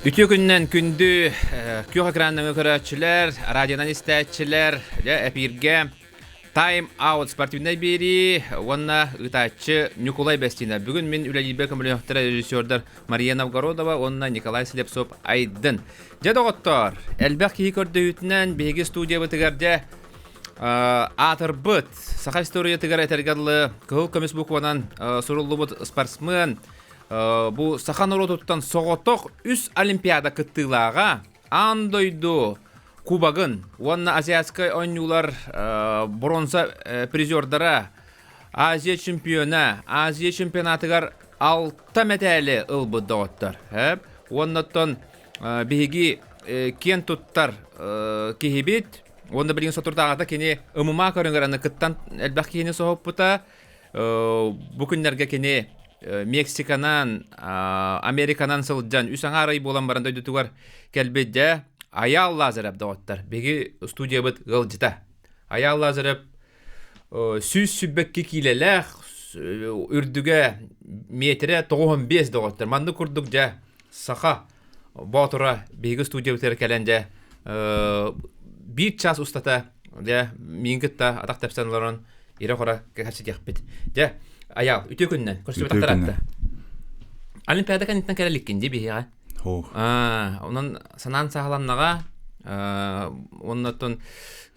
Үтүө күнүнэн күндү күөх экранныҥы көрөөччүлэр, радионан истээччилэр, дьэ эпииргэ Time Out спортивнай биэрии уонна ыытааччы Ньукулай Бэстиинэ. Бүгүн мин үлэлиирбэр көмөлөһөхтөрө режиссердар Мария Новгородова уонна Николай Слепцов Айдын. Дьэ доҕоттоор, элбэх киһи көрдөһүүтүнэн биһиги студиябытыгар дьэ аатырбыт саха историятыгар этэргэ дылы кыһыл көмүс букванан суруллубут спортсмен Бу саха норуотуттан соҕотох үс Олимпиада кыттыылааҕа аан дойду кубогын уонна азиатскай оонньуулар бронза призердара Азия чемпиона, Азия чемпионатыгар алта мэтээли ылбыт доҕоттор. Уонна биһиги киэн туттар киһибит уонна билигин соторутааҕыта кини ММА көрүҥэр аны кыттан элбэх киһини соһуппута. Бу күннэргэ кини Мексиканан, Американан сылдьан үс аҥаар ый буолан баран дойдутугар кэлбит дьэ Айаал Лазарев доҕоттор. Биһиги студиябыт ыалдьыта. Айаал Лазарев 122 киилэлээх үрдүгэ метрэ 95 доҕоттор. Маннык курдук дьэ саха боотура биһиги студиябытыгар кэлэн дьэ биир час устата дьэ миин кытта атах тэпсэн олорон ирэ-хоро кэпсэтиэхпит. Дьэ, Айаал, үтүө күннэн көрсүбэтэхтэр атта. Олимпиада кэнниттэн кэлэ иликкин дии биһиэхэ. Аа, онон санаан саҕаланнаҕа, оннотон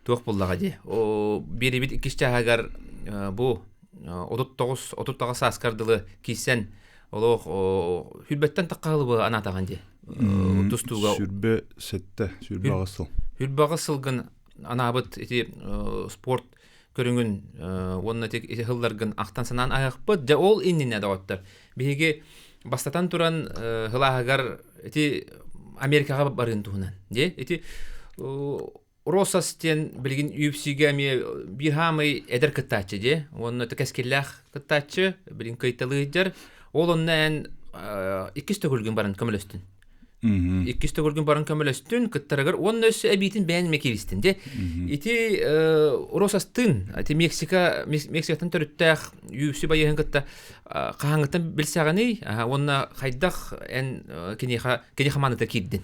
туох буллаҕа дии. О, биэрибит иккис чааһыгар бу 39 38 сааскар дылы киирсэн олох хүрбэттэн таххаһылыбы анаатаҕын дии. Тустууга Сүрбэ сэттэ, сүрбэ аҕыс сыл. Сүрбэ аҕыс сылгын анаабыт ити спорт көрүҥүн уонна ити сылларгын ахтан санаан аһыахпыт. Дьэ ол иннинэ доҕоттор биһиги бастатан туран сылааһыгар ити Америкаҕа барыын туһунан. Дии ити Росас диэн билигин UFC-гэ эмиэ биир хаамай эдэр кыттааччы дии уонна кэскиллээх кыттааччы билигин кыайталыы сылдьар. Ол онно эн иккис төгүлгүн баран көмөлөстүн. Иккис төгүлгүн баран көмөлөстүн, кыттарыгар уонна өссө эбиитин бэйэн эмиэ кииристин. Дьэ, ити Росастыын, ити Мексика, Мексикаттан төрүттээх UFC байыаһын кытта хаһааҥҥыттан билсэҕиний? Уонна хайдах эн киниэхэ кини хамаандата киирдин?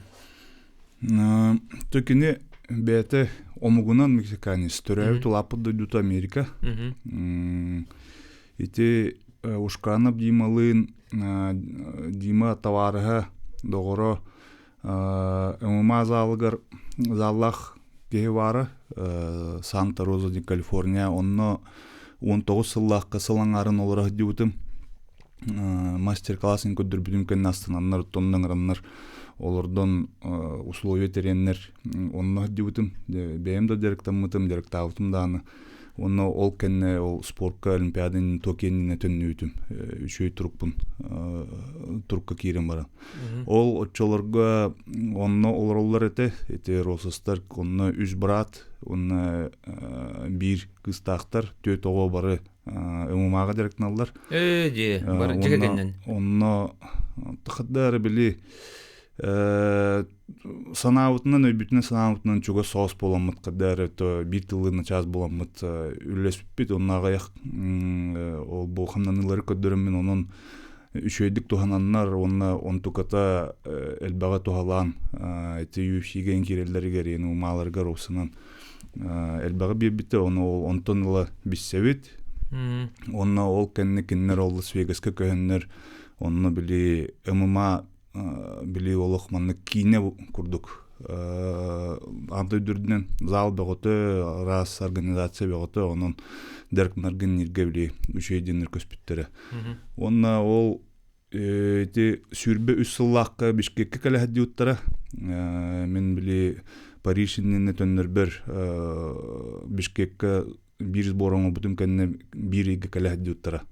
То кини бэйэтэ омугунан мексиканец, төрөөбүт улааппыт дойдута Америка. Ити Ушканов Дималыын Дима табаарыһа, доҕоро ММА залыгар заллаах киһи баара Санта-Роза Калифорния онно 19 сыллаахха сыл аҥаарын олоро сылдьыбытым мастер-классын көрдөрбүтүм кэннэ астынаннар оттон ыҥыраннар олордон условия тэрийэннэр онно сылдьыбытым бэйэм да дьарыктаммытым дьарыктаабытым даҕаны Уонна ол кэннэ ол спортка Олимпиада Токио иннинэ төннүбүтүм. Үчүгэй турукпун турукка киирэн баран. Ол оччолорго онно олороллор этэ. Ити Росостар онно үс брат, уонна биир кыыстаахтар, түөрт оҕо бары ММА-ҕа дьарыктаналлар. Ээ дии, бары дьиэ кэргэнинэн. Онно тахадары били санаабытынан өйбүтүнэн санаабытынан чугас соҕус буоламмыт кадары то биир тылы начаас буоламмыт үллэспиппит онно аҕыйах ол бу хамнаныылары көрдөрөммүн онон үчүгэйдик туһананнар уонна онтуката элбэҕи туһалаан ити UFC-гэ киирэллэригэр иэн умааларыгар упсанан элбэҕи биэрбитэ ону ол онтон ыла биссэбит уонна ол кэннэ кинилэр ол Лас Вегаска көһөннөр онно били ММА били олох маннык киинэ курдук аан дойду үрдүнэн зал бөҕөтө араас организация бөҕөтө онон дьарыктанаргын ньиргэ били үчүгэй диэннэр көспүттэрэ уонна ол ити 23 сыллаахха Бишкеккэ кэлэ сылдьыбыттара мин били Париж иннинэ төннөрбөр Бишкеккэ биир сбор оҥорбутум кэннэ биир ыйга кэлэ сылдьыбыттара.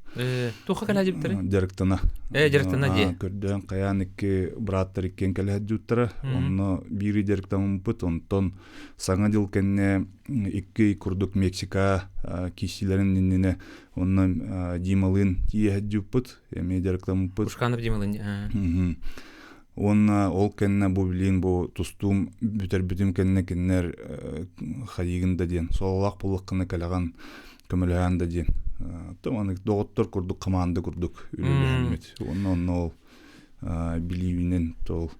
Туохха кэлэ сылдьыбыттара? Дьарыктана. Дьарыктана дии. Көрдөөн хайаан икки бырааттар иккиэн кэлэ сылдьыбыттара. Онно биир ый дьарыктаммыппыт. Онтон Саҥа дьыл кэннэ икки ый курдук Мексика киирсиилэрин иннинэ онно Дималыын тиийэ сылдьыбыппыт. Эмиэ дьарыктаммыппыт. Ушканов Дималыын. Уонна ол кэннэ бу билигин бу тустуум бүтэрбитим кэннэ кинилэр хайыыгын да диэн сололоох буоллаххына кэлэҕин көмөлөһөөн да диэн. Маннык доҕоттор курдук команда курдук үлэлэһэммит. Уонна онно ол Билиибинэн тол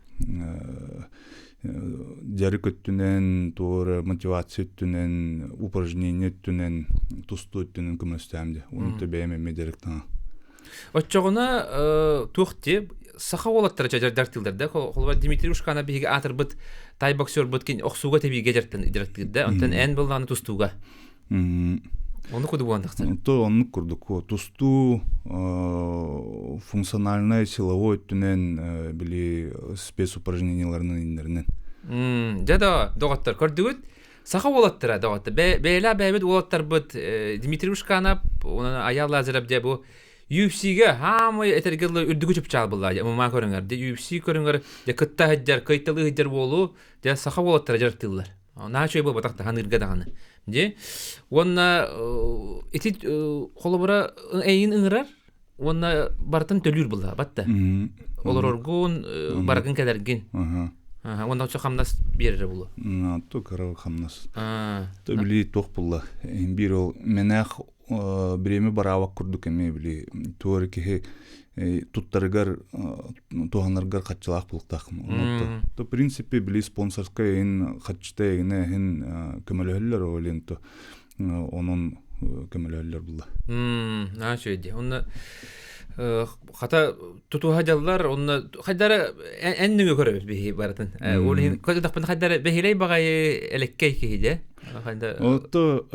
дьарык өттүнэн, туора мотивация өттүнэн, упражнение өттүнэн, тустуу өттүнэн көмөлөстөм де. Оны бэйэм эмиэ дьарыктана. Оччоҕуна туох ти саха уолаттара дьардартыыллар да холобура Дмитрий Ушканов биһиги аатырбыт тай боксербут кин охсууга тэбиигэ дьарыктыыр да онтон эн былааны тустууга Ону курдук буолан тахсар. То оннук курдук. Тустуу функциональнай силовой өттүнэн били спецупражненияларынан иннэринэн. Дьэ да, доҕоттор, көрдүгүт? Саха уолаттара доҕоттор. Бэйэлээх бэйэбит уолаттарбыт Дмитрий Ушканов, онон Аял Лазарев дьэ бу UFC-гэ хаамай этэргэ дылы үрдүгү чыпчаал булла. ММА көрүҥэр, UFC көрүҥэр дьэ кытта сылдьар, кыйталыы сылдьар буолуу дьэ саха уолаттара дьарыктыыллар. Наһаа үчүгэй буолбатах да ханыырга даҕаны. Дьи. Уонна ити холобура эйин ыҥырар уонна барытын төлүүр булла батта. Олороргун, баргын кэлэргин. Уонна очо хамнас биэрэрэ булу. То кыра хамнас. То били туох булла. Биир ол менах бириэмэ бараабак курдук эмиэ били туор киһи туттарыгар туһанаргар хаччылаах булуктааххын то в принципе били спонсорскай ин хаччыта эгинэ иһин көмөлөһөллөр ол то онон көмөлөһөллөр булла аа үчүгэй онно хата тутуһа дьаллар онно хайдара эн нөҥүө көрөбүт биһи барытын ол иһин көрдөхпүнэ хайдара бэһилэй баҕайы элеккэй киһи дьэ Отто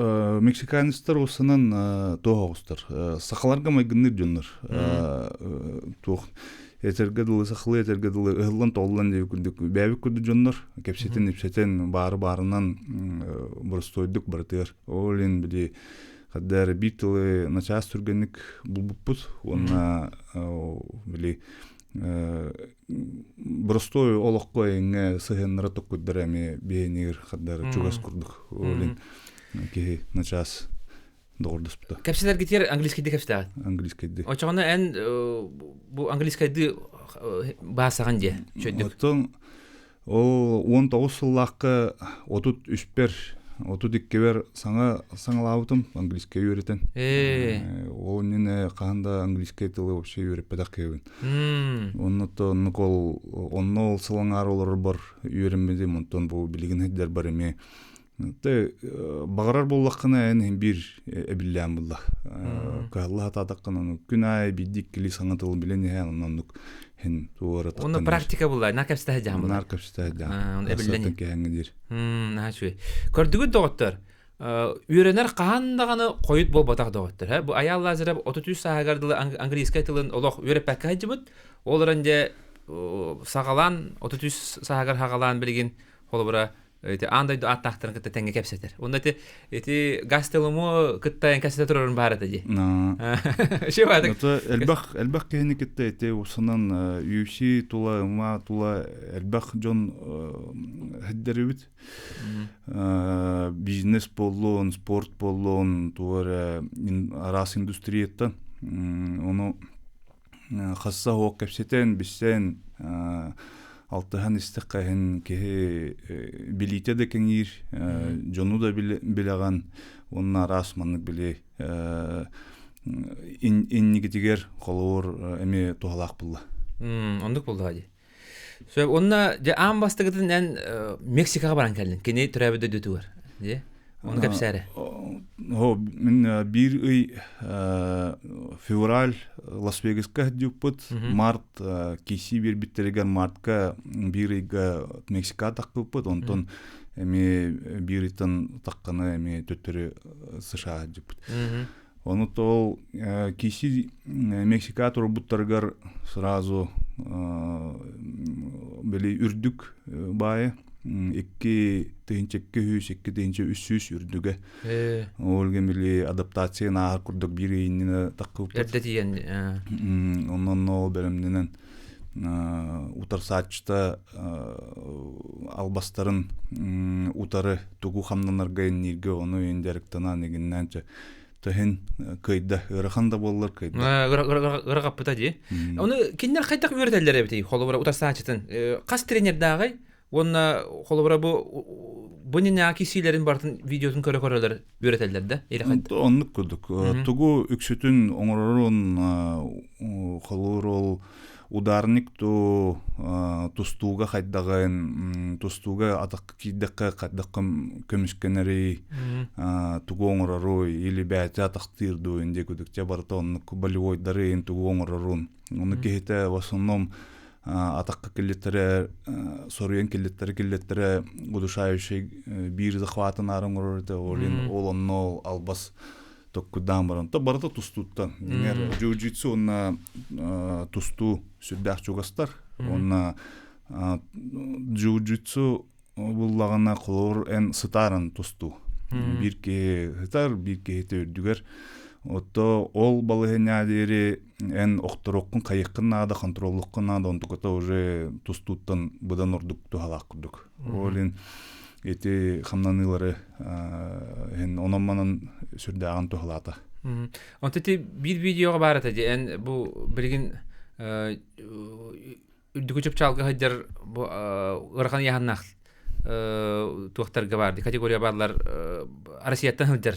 мексиканецтар уусанан туох оҕустар сахаларга майгынныыр дьоннор туох этэргэ дылы сахалыы этэргэ дылы ыһыллан тоҕуллан диэбит курдук бэйэбит курдук дьоннор кэпсэтэн ипсэтэн баары баарынан боростуойдук барытыгар ол иһин били хаддар биир тылы начаас түргэнник булбуппут уонна били Боростуой олоххо эҥҥэ сыһыаннара токкуйдара эмиэ биһиэнигэр хардары чугас курдук. Ол киһи начаас доҕордоспута. Кэпсэтэргитигэр английскайдыы кэпсэтэҕит? Английскайдыы. Оччоҕуна эн бу английскайдыы баасаҕын диэ, чөйдүк. Оттон Ол 19 сыллаахха 33-пэр, 32-бэр саҥа саҥалаабытым английскай үөрэтэн. Ол иннинэ хаһан да английскай тылы вообще үөрэппэтэх киһибин. Онно оннук ол онно ол сыл аҥаар олорорбор үөрэммитим, онтон бу билигин сылдьарбар эмиэ Тэ баҕарар буоллаххына эн иһин биир эбиллээн булла. Кыһалла сатаатаххына ону күн аайы биирдии иккилии саҥа тылы билэн иһэн оннук иһин туора Онно практика булла, наар кэпсэтэ сылдьаһан була. Наар кэпсэтэ сылдьаһан. Эбиллэн. Кэһэҥҥэ диир. Наһаа үчүгэй. Көрдүгүт доҕоттор, үөрэнэр хаһан даҕаны хойут буолбатах доҕоттор. Бу Айаал Лазарев 33 сааһыгар дылы английскай тылын олох үөрэппэккэ сылдьыбыт. Ол эрэн дьэ саҕалаан 33 сааһыгар хаҕалаан билигин холобура ити аан дойду ааттаахтарын кытта тэҥҥэ кэпсэтэр. Уонна ити ити Гастелому кытта эн кэпсэтэ турарын баар этэ дии. Ши баатык. Это элбэх элбэх киһини кытта ити усанан UFC тула, ММА тула элбэх дьон хэддэрибит. Бизнес боллуон, спорт боллуон, туора араас индустрияттан. Ону хасса оһох кэпсэтэн, билсэн, алтыһан истэххэ иһин киһи билиитэ да кэҥиир, дьону да билэҕин уонна араас маннык били инникитигэр холобур эмиэ туһалаах буолла. Оннук буоллаҕа дии. Сөп, уонна дьэ аан бастакытын эн Мексикаҕа баран кэллин. Кини төрөөбүт дойдутугар. Дьэ, ону кэпсээрэ. О, мин биир ый февраль Лас-Вегаска сылдьыбыппыт. Март KC биэрбиттэригэр мартка биир ыйга Мексикаҕа таххыппыт. Онтон эмиэ биир ыйтан тахханы эмиэ төттөрү США сылдьыппыт. Ону ол киси Мексика турбуттарыгар сразу били үрдүк баайы 2 200 2300 үрдүгэ. Ол били адаптация нааһар курдук биир ыйыннина таххыппыт. Эрдэ тиийэн. Онон ол бэлэмнэнэн утарсааччыта албастарын утары тугу хамнанарга иннииргэ ону иин дьарыктанан игиннээн төһүн кыйда ыарахан да буоллар кыйда ырахаппыта дии ону кинилэр хайдах үөрэтэллэр эбитий холобура утарсааччытын хас тренердааҕый уонна холобура бу бу нинээҕи киссиилэрин барытын видеотун көрө көрөлөр үөрэтэллэр да или хайдах оннук курдук тугу үксүтүн оҥорорун холуур ол. Ударник ту тустууга хайдаҕын, тустууга атахха киирдэххэ хайдахха көмүскэнэрий, тугу оҥороруй, или бэйэтэ атахтыыр дуу, инде кудукча барыта оннук болевойдары тугу оҥорорун. Ону киһитэ в основном атахха киллиттэрэ соруйан киллиттэрэ киллиттэрэ удушающий биир захватын аар оҥорор этэ ол онно албас токкудаан баран то барыта тустууттан дьиҥэр джиу-джитсу уонна тустуу сүрдээх чугастар уонна джиу-джитсу буллаҕына холобур эн сытааран тустуу биир киһи сытар биир киһитэ үрдүгэр отто ол балаһыанньа диэри эн охторуоххун хайыаххын наада контроллуоххун наада онтуката уже тустууттан быдан ордук туһалаах курдук ол иһин ити хамнаныылары иһин онон-манан сүрдээҕин туһалаата. Онто ити биир видеоҕа баар этэ дии эн бу билигин үрдүкү чыпчаалга сылдьар бу ыарахан ыйааһыннаах туохтарга баар категория бааллар Россияттан сылдьар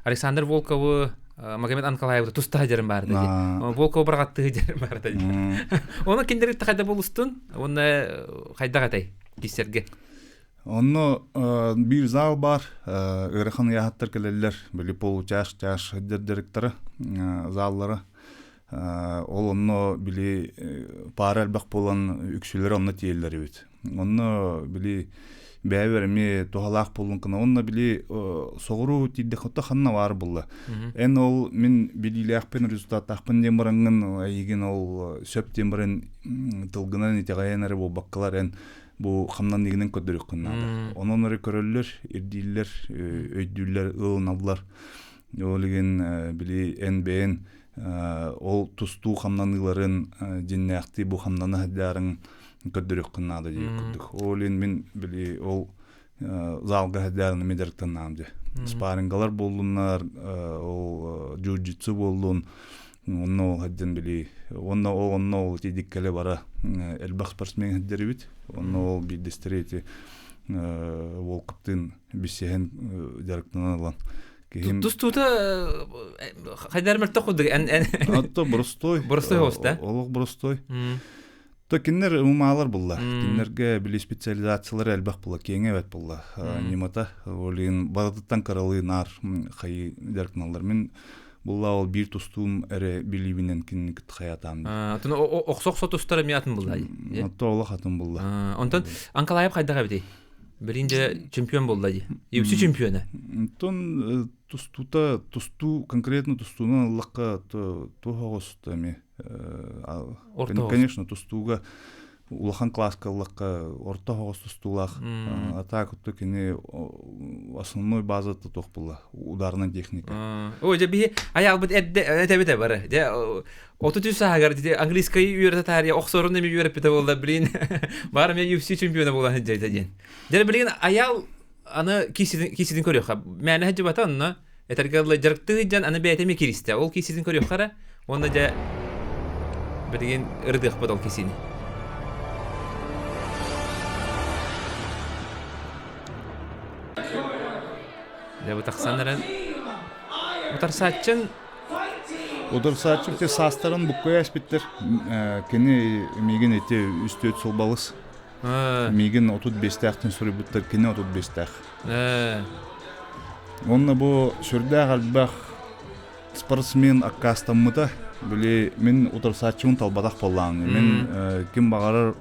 Александр Волковы Магомед Анкалаевы туста сылдьарын баар дии Волковы быраҕаттыы сылдьарын баар дии Оны кинилэр хайда болустун уонна хайдах этэй киссэргэ Онно биир зал бар, ыарахан ыйааһыттар кэлэллэр, били получаш чаш дьарыктара, заллара. Ол онно били паара элбэх буолан үксүлэрэ онно тиийэллэр эбит. Онно били бэйэбэр эмиэ туһалаах буоллун гына онно били соҕуруу тиийдэххэ ханна баар булла. Эн ол мин билиилээхпин, результаттаахпын диэн бараҥҥын эйигин ол сөп диэн баран тылгынан итэҕэйэн эрэ буолбаккалар эн бу хамнаныгынан көрдөрүөххүн наада. Онон эрэ көрөллөр, ирдииллэр, өйдүүллэр, ылыналлар. Ол иһин били эн бэйэн ол тустуу хамнаныыларын дьиннээхтии бу хамнана сылдьарыҥ көрдөрүөххүн наада диир курдук. Ол иһин мин били ол залга сылдьарыны мен дьарыктаннаам дьэ. Спаррингалар буоллуннар, ол джиу-джитсу буоллун, онно ол сылдьан били уонна ол онно ол ити диккэлэ бара элбэх спортсмен сылдьар эбит. Онно ол биирдэстэрэ ити Волковтыын билсиһэн дьарыктанан ылан киһим тустуута хайдар мөлтөх курдук эн эн Отто боростой боростой хоста олох боростой то кинилэр умаалар булла кинилэргэ били специализациялары элбэх була киэҥэ эбэт була ньымата олин барытыттан кыралыы наар хайы дьарыктаналлар мин булла ол биир тустуум эрэ билиибинэн кинини кытта хайатаам Атын охсо-охсо тустар эмиэ атын булла Отто олох атын булла Онтон Анкалаев хайдах эбитий Билин дьэ чемпион буолла дии. UFC чемпиона. Онтон тустуута тустуу конкретно тустуунан ыллахха то туох эми конечно тустууга улахан класска ыллахха орто оҕус тустуулаах а так то кини основной базата туох буолла ударная техника О, дьэ биһи айаалбыт эрдэ этэбитэ бары. Дьэ 33 сааһыгар английскай үөрэтэ таарыйа охсорун эми үөрэппитэ буолла блин. Баар эмиэ UFC чемпиона буолан сылдьайда диэн. Дьэ билигин аял аны кииситин көрүөххэ. Мээнэ сылдьыбата онно этэргэ дылы дьарыктыы сылдьан аны бэйэтэ эмиэ киристэ. Ол кииситин көрүөххэ эрэ уонна дьэ билигин ырытыахпыт ол кисини. Дьэ бу тахсан эрэн утарсааччын Утарсааччым те саастарын буккуйа эспиттэр. Кини миигин ити үс-төрт сыл балыс. Миигин 35-тээхтэн суруйбуттар, кини 35-тээх. Онно бу сүрдээх элбэх спортсмен аккаастаммыта. Били мин утарсааччыбын талбатах буоллаҕым. Мин ким баҕарар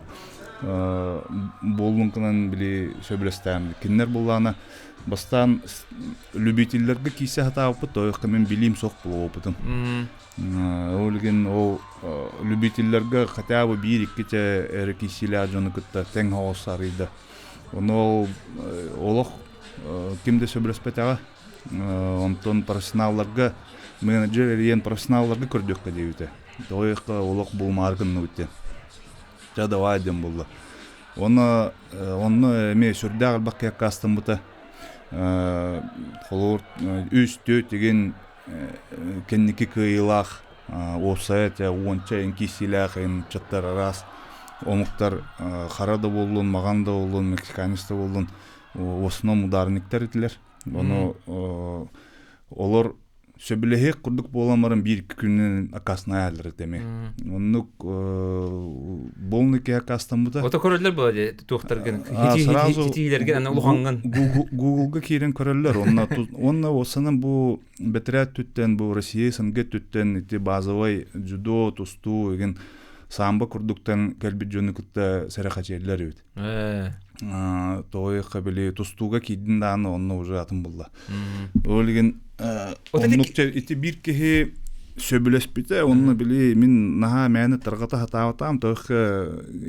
буоллун гынан били сөбүлэстэҕим. Кинилэр буоллаҕына бастаан любителлэргэ киирсэ сатаабыппыт, тоойуохха мин билиим суох буолуоппутум. Ол иһин ол любителлэргэ хотя бы биир-иккитэ эрэ киирсиилээх дьону кытта тэҥ соҕус арыйда. Ону ол олох ким да сөбүлэспэтэҕэ. Онтон профессионалларга менеджер эрийэн профессионалларга көрдүөххэ диэбитэ. Тоҕо олох булумаары гынныбыт диэн. Чэ давай диэн буолла. Уонна онно эмиэ сүрдээх элбэх киһи аккаастаммыта. Холобур үс-түөрт игин кэнники кыайыылаах уопсайа этэ уонча эн киирсиилээх ынчаттар араас омуктар хара да буоллун, маҕан да буоллун, мексиканец да буоллун в основном ударниктар этилэр. Ону олор Сөбүлэһиэх курдук буолан баран биир күнүн аккаастанаайаллар этэ Оннук болну киһи аккаастаммыта. Ото көрөллөр була дии туохтаргын хитиилэргин аны улахаҥҥын. Гуглга киирэн көрөллөр. Онно онно осанан бу бэтэрээт түттэн бу Россия СНГ түттэн ити базовай дзюдо, тустуу игин самбо курдуктан кэлбит дьону кытта сэрэхэчиэллэр эбит. Тоҕо били тустууга киирдин даҕаны онно уже атын булла. Ол иһин оннук ити биир киһи сөбүлэспитэ онно били мин наһаа мээнэ тарҕата сатаабатаам тоҕо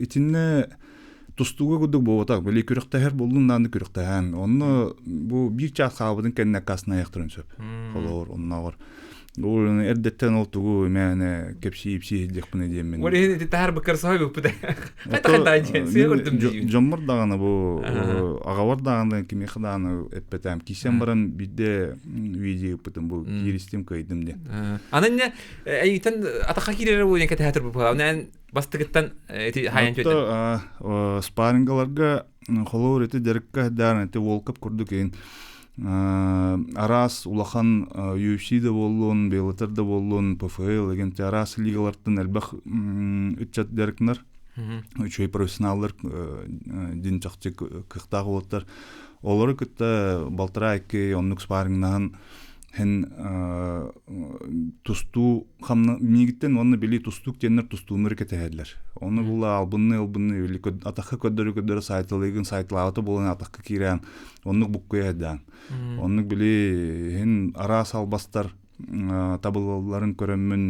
итиннэ тустууга курдук буолбатах били күрэхтэһэр буоллун даҕаны күрэхтэһэн онно бу биир чаас хаалбытын кэннэ аккаастанайахтарын сөп холобур оннооҕор Ол эрдэттэн ол тугу мээнэ кэпсии-ипсии иһдиэхпинэ диэммин. Ол иһин ити таһар быккар саха бүппүтэ. Хайта диэн сыа көрдүм диибин. Дьоммор даҕаны бу аҕабар даҕаны кимиэхэ даҕаны эппэтээм. Киирсэн баран биирдэ видео ыыппытым бу кииристим кыайдым диэн. Аны инне эйигиттэн атахха киирэрэ бу диэн кэтэһэ турбут буолаа. Аны бастыгыттан ити хайан түөтэн. Спаррингаларга холобур ити дьарыкка даан ити Волков курдук иһин араас улахан UFC да буоллун, Bellator да буоллун, PFL деген араас лигалартан элбэх ыччат дьарыктанар. Үчүгэй профессионаллар дин чахчы кыахтаах уолаттар. Олору кытта балтараа икки оннук спаррингнаһан һэн тустуу хамна миигиттэн уонна били тустуук диэннэр тустууннары кэтэһэллэр. Ону була албынны албынны били атахха көрдөрө көрдөрө сайталыгын сайталаабыта буолан атахха киирэн оннук буккуйа сылдьаан. Оннук били иһин араас албастар табыллалларын көрөммүн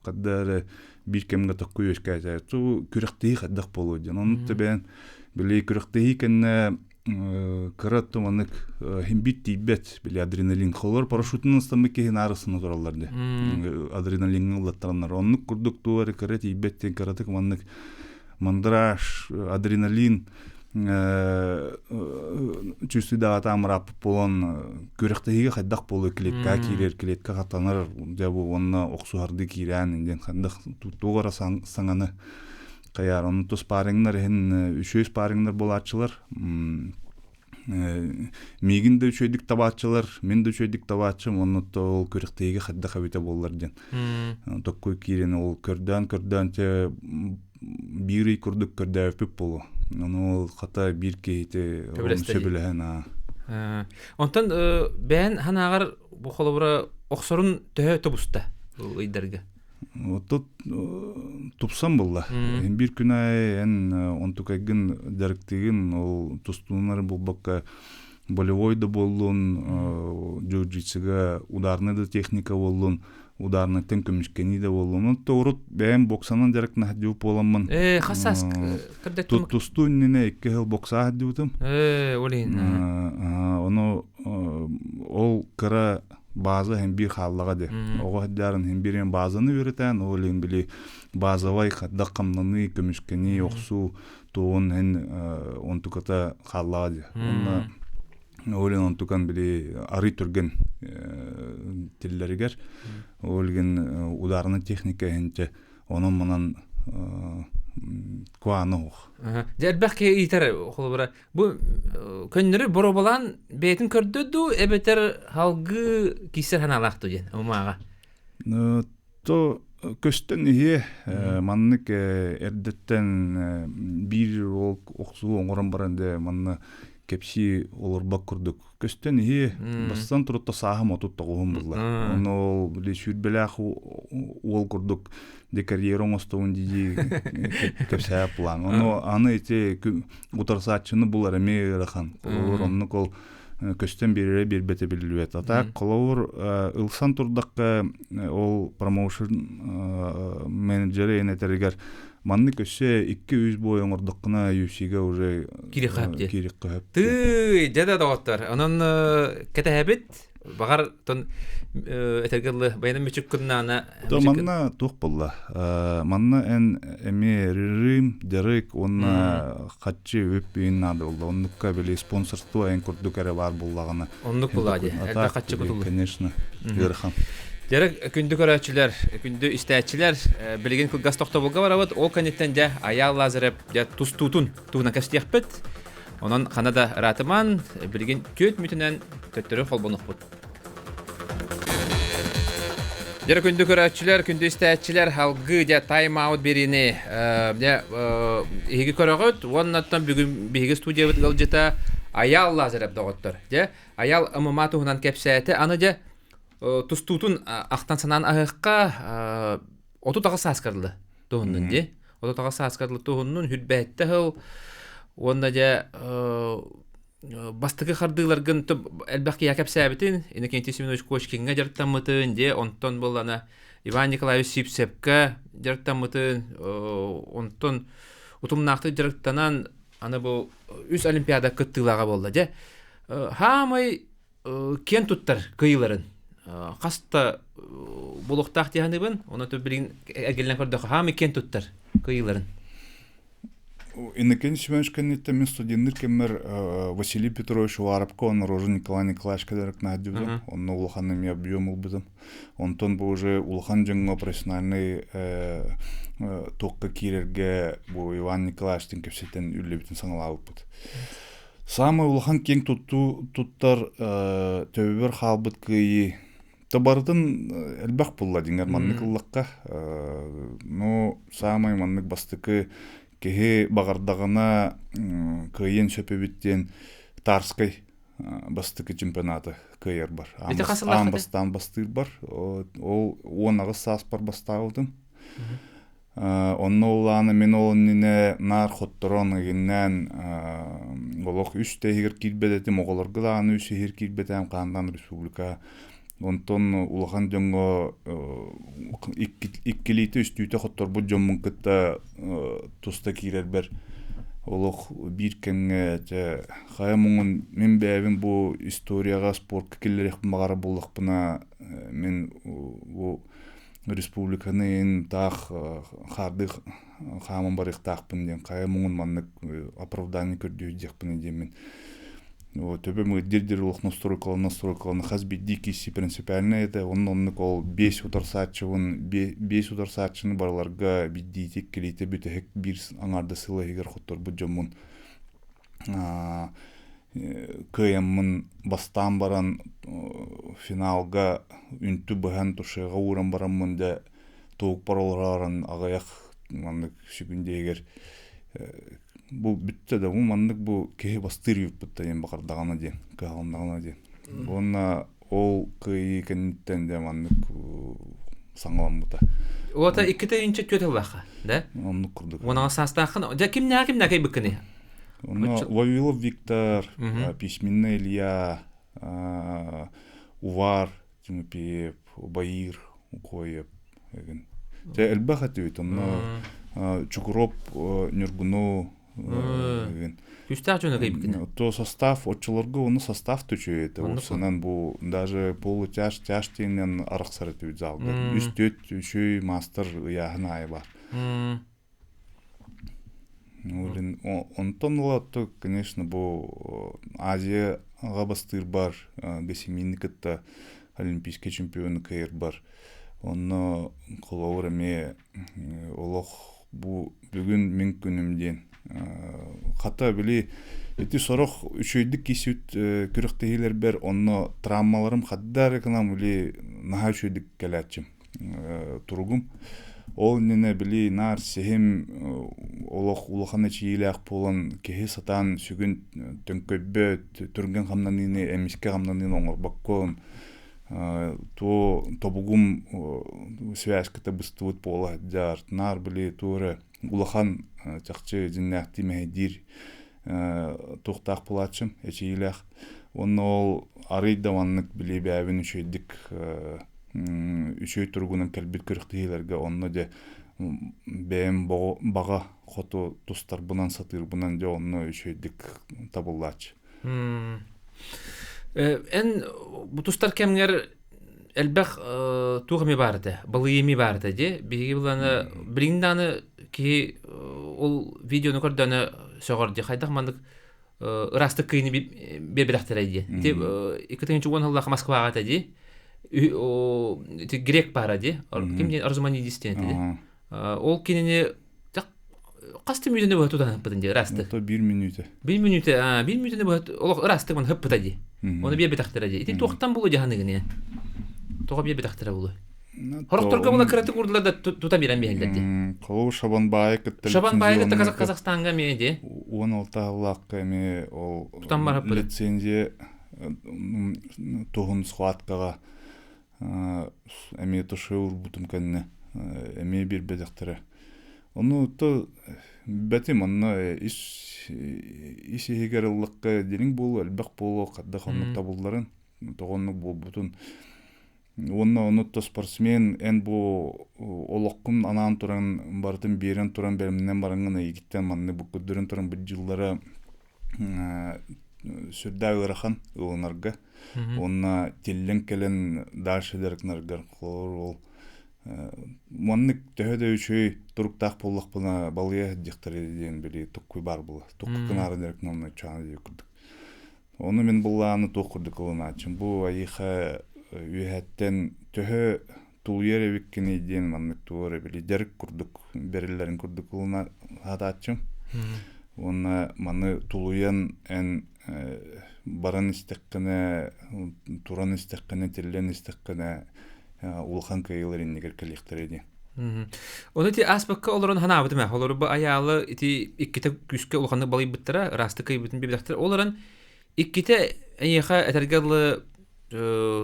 хадда эрэ биир кэмҥэ токку үөскээтэ. Ту күрэхтэһии хайдах буолуо диэн. Оннук тэбээн били күрэхтэһии кэннэ кыра туманык химбит тиийбэт били адреналин холор парашютунан ыстаммыт киһи наарысына тураллар ди адреналиҥҥа ыллаттараннар оннук курдук туох эрэ кыра тиийбэт диэн кыратык маннык мандраж адреналин чувствуйдаҕатаан бырааппыт буолан күрэхтэһиигэ хайдах буолуо клеткаҕа киирэр клетка хатанар дьэ бу уонна охсуһардыы киирээн диэн хайдах туох эрэ саҥаны хайаар онно спаррингнар иһин үчүгэй спаррингнар буолааччылар миигин да үчүгэйдик табааччылар мин да үчүгэйдик табааччым онно ол күрэхтэһиигэ хайдах эбитэ буоллар диэн токкуй киирэн ол көрдөөн көрдөөн те биир ый курдук көрдөөбүппүт буолуо ону ол хата биир киһити сөбүлэһэн аа онтон бэйэн ханааҕар бу холобура охсорун төһө тубуста ыйдарга Тут тупсан булла. Биир күн аайы эн онтукайгын дьарыктыыгын, ол тустууннары булбакка болевой да буоллун, джиу-джитсуга ударный да техника буоллун, ударныйтан көмүскэнии да буоллун. Онто урут бэйэм боксанан дьарыктана сылдьыбыт буоламмын. Э, хас саас көрдөттүм? Тустуу иннинэ икки сыл боксаа сылдьыбытым. Э, ол иһин. Ону ол кыра база иһин биир хааллаҕа дии. Оҕо сылдьарын иһин биир базаны үөрэтэн, ол иһин били базовай хайдах хамнаныы, көмүскэнии, охсуу туоҕун иһин онтуката хааллаҕа дии. Уонна ол иһин онтукан били арый түргэн тиллэригэр ол иһин ударная техника иһинчэ онон-манан куаана уох. Дьэ элбэх киһи ыйытар холобура Бу көннөрү боруобалаан бэйэтин көрдө дуу эбэтэр халгыы киирсэр санаалаах дуу диэн умааҕа. То көстөн иһиэ маннык эрдэттэн биир ол охсуу оҥорон баран дэ манна кэпсии олорбот курдук көстөн иһиэ бастан турутта сааһым 39-ум булла ону ол били сүүрбэлээх уол курдук де карьера оҥостобун дии кэпсээп план ону аны ити утарсааччыны булар эмиэ ыарахан холобур оннук ол көстөн биэрэрэ биэрбэтэ биллибэт а так холобур ылсан турдахха ол промоушен менеджерэ эн этэригэр маннык өссө 2-3 бой оҥордоххуна UFC-га уже киириэххэ киириэххэ тыый дьэ да доҕоттор онон кэтэһэбит Баҕар тон этэргэ дылы баяна мүчүк кыннаана То манна туох буолла? Манна эн эмиэ режим, дьарык уонна хаччы үп иин наада буолла. Оннукка били спонсорство эн курдук эрэ баар буоллаҕына. Оннук буолаа дии. Элбэх хаччы кутуллар. Конечно, ыарахан. Дьэрэ күндү көрөөччүлэр, күндү истээччилэр, билигин кылгас тохтобулга барабыт. Ол кэнниттэн дьэ Айаал Лазарев дьэ тустуутун туһунан кэпсэтиэхпит. Онон хана да ыраатыман, билигин түөрт мүтүнэн төттөрү холбонуохпут. Дьэ күндү көрөөччүлэр, күндү истээччилэр, халгыы дьэ тайм-аут биэриини дьэ иһиги көрөҕүт уонна оттон бүгүн биһиги студиябыт ыалдьыта Айаал Лазарев доҕоттор. Дьэ Айаал ММА туһунан кэпсээтэ. Аны дьэ тустуутун ахтан санаан аһыахха 38 сааскар дылы туһуннун дии. 38 сааскар дылы туһуннун хүрбэттэ сыл уонна дьэ бастакы хардыыларгын элбэх киһи кэпсээбитин Иннокентий Семенович Кочкиҥҥа дьарыктаммытын дьэ онтон буоллана Иван Николаевич Сивцевкэ дьарыктаммытын онтон утумнаахтык дьарыктанан аны бу үс олимпиада кыттыылааҕа буолла дьэ хаамай киэн туттар кыайыыларын хас да буолуохтаах дии саныыбын онон билигин эргиллэн көрдөххө хаамай киэн туттар кыайыыларын. Иннокентий Семенович кэнниттэн мин студенныыр кэммэр Василий Петрович Уаровка уонна Рожин Николай Николаевичка дьарыктанаһардыбытым. Онно улахан эмиэ объем ылбытым. Онтон бу уже улахан дьоҥҥо профессиональный туохха киирэргэ бу Иван Николаевичтыын кэпсэтэн үлэбитин саҥалаабыппыт. Саамай улахан киэҥ туттуу туттар төбөбөр хаалбыт кыайыы то барытын элбэх булла дьиҥэр маннык ыллахха ну саамай маннык бастакы киһи баҕардаҕына кыайыан сөп эбит диэн Тарскай бастакы чемпионаты кыайарбар аан бастаан бастыырбар ол 18 сааспар бастаабытым. Онно улаана мин ол иннинэ наар хотторон игиннээн олох үс да иһигэр киирбэт этим, оҕолорго даҕаны үс иһигэр киирбэтэм хаандаан республика. Онтон улахан дьоҥҥо иккилиитэ үстүүтэ хотторбут дьоммун кытта туста киирэрбэр олох биир кэмҥэ дьэ хайа муҥун мин бэйэбин бу историяҕа спортка киллэриэхпин баҕарар буоллахпына мин бу республиканы ин таах хаардыы хааман барыахтаахпын диэн хайа муҥун маннык оправдание көрдүү диэхпин диэммин төбөм ыддир олох настройкалана настройкалана хас биирдии киси принципиальный это онно оннук ол биэс утарсааччыбын биэс утарсааччыны барыларга биирдиити иккилиитэ бүтэһик биир аҥаарда сыл иһигэр хотторбут дьоммун кыайаммын бастаан баран финалга үнтү быһан тушеҕа ууран бараммын дьэ туукпар олоророн аҕыйах маннык сүгүндиэгэр бу бүттэ да бу маннык бу киһи бастыыр юппут диэн баҕардаҕына диэн кыһалыннаҕына диэн уонна ол кыайыы кэнниттэн дьэ маннык саҥаламмыта. Уота иккитэ инче түөт ыллаха, да? Оннук курдук. Уон саастааххын. Дьэ кимнээх кимнээх кэйбиккини? Онно Вавилов Виктор, Письменный Илья, Увар Тимофеев, Баир Укоев эгин. Дьэ элбэх этибит. Онно Чукуроп Ньургуну Күүстээх дьону кэйбиккин. То состав оччолорго ону состав төчөй этэ. Упсанан бу даже полутяж тяж диэннэн арахсар этибит залга. Үс түөрт үчүгэй маастар ыйааһын аайы бар. Ну, блин, онтон ыла то, конечно, бу Азияға бастыырбар Гасимини кытта олимпийский чемпионы кыайырбар. Онно холобур эмиэ олох бу бүгүн мин күнүм диэн. Хата били ити сорох үчүгэйдик киирсибит күрэхтэһиилэрбэр онно травмаларым хадда эрэ гынан били наһаа үчүгэйдик кэлээччим туругум. Ол иннинэ били наар сиһим олох улахан эчийиилээх буолан киһи сатаан сүгүн төҥкөйбөт, түргэн хамнаныыны, эмискэ хамнаныыны оҥорбоккун туо тобугум связката быстыбыт буола сылдьар наар били туо эрэ улахан чахчы дьиннээхтии мэһэйдиир туохтаах буолааччым эчийиилээх уонна ол арый да маннык били бэйэбин үчүгэйдик үчүгэй туругунан кэлбит күрэхтэһиилэргэ онно дьэ бэйэм баҕа хоту тустарбынан сатыырбынан дьэ онно үчүгэйдик табыллааччы. Эн бу тустар кэмҥэр элбэх туох эмэ баар этэ, балыйыы эмиэ баар этэ дии. Биһиги былааны билигин даҕаны киһи ол видеону көрдөөнө сөҕөр дии. Хайдах маннык ыраастык кыйыны биэрбэтэхтэрэй дии. Ити 2010 сыллаах Москваҕа этэ дии. Ити грек баара дии. Ким диэн Арзуманидис диэн этэ дии. Ол кинини хас да мүнүүтэни быһа тутан ыппытын дии ыраастык. То биир мүнүүтэ. Биир мүнүүтэ, биир мүнүүтэни быһа олох ыраастык маны ыппыта дии. Оны биэрбэтэхтэрэ дии. Ити туохтан булу дьаһаныгын Тоҕо биэрбэтэхтэрэ булу? Хорохторго була кыратык урдулар да тута биэрэн биһэллэр ди. Холобур Шабанбаайы кытта Шабанбаайы кытта Казахстанга эмиэ ди. 16 сыллаахха эмиэ ол лицензия туһун схваткаҕа эмиэ туше урбутум кэннэ эмиэ биэрбэтэхтэрэ. Ону то бэтим онно ис ис иһигэр ыллахха дириҥ буолуо, элбэх буолуо, хайдах оннук табылларын, тоҕо оннук буолбутун. Уонна ону то спортсмен эн бу олоххун анаан туран барытын биэрэн туран бэлэмнэнэн бараҥҥын эйигиттэн маннык бу көрдөрөн туран бу дьыллара сүрдээх ыарахан ылынарга. Уонна тиллэн кэлэн дальше дьарыктанаргар холобур ол маннык төһө да үчүгэй туруктаах буоллахпына балыйа сылдьыахтара диэн били токкуй баар буолар. Токку кынаары дьарыктанаммын чаана диир курдук. Ону мин былааны туох курдук ылынааччым. Бу айыха үөһэттэн төһө тулуйар эбиккиний диэн маннык туох эрэ били дьарык курдук бэриллэрин курдук ылына сатааччым. Уонна маны тулуйан эн баран истэххинэ, туран истэххинэ, тиллэн истэххинэ улахан кыайыылар иннигэр кэлиэхтэрэ диэн. Ону ити ааспакка олорон ханаабытым ээ. Олору бу айаалы ити иккитэ күүскэ улаханнык балыйбыттара, ыраастык кыйбытын билбэтэхтэр. Ол эрэн иккитэ эйиэхэ этэргэ дылы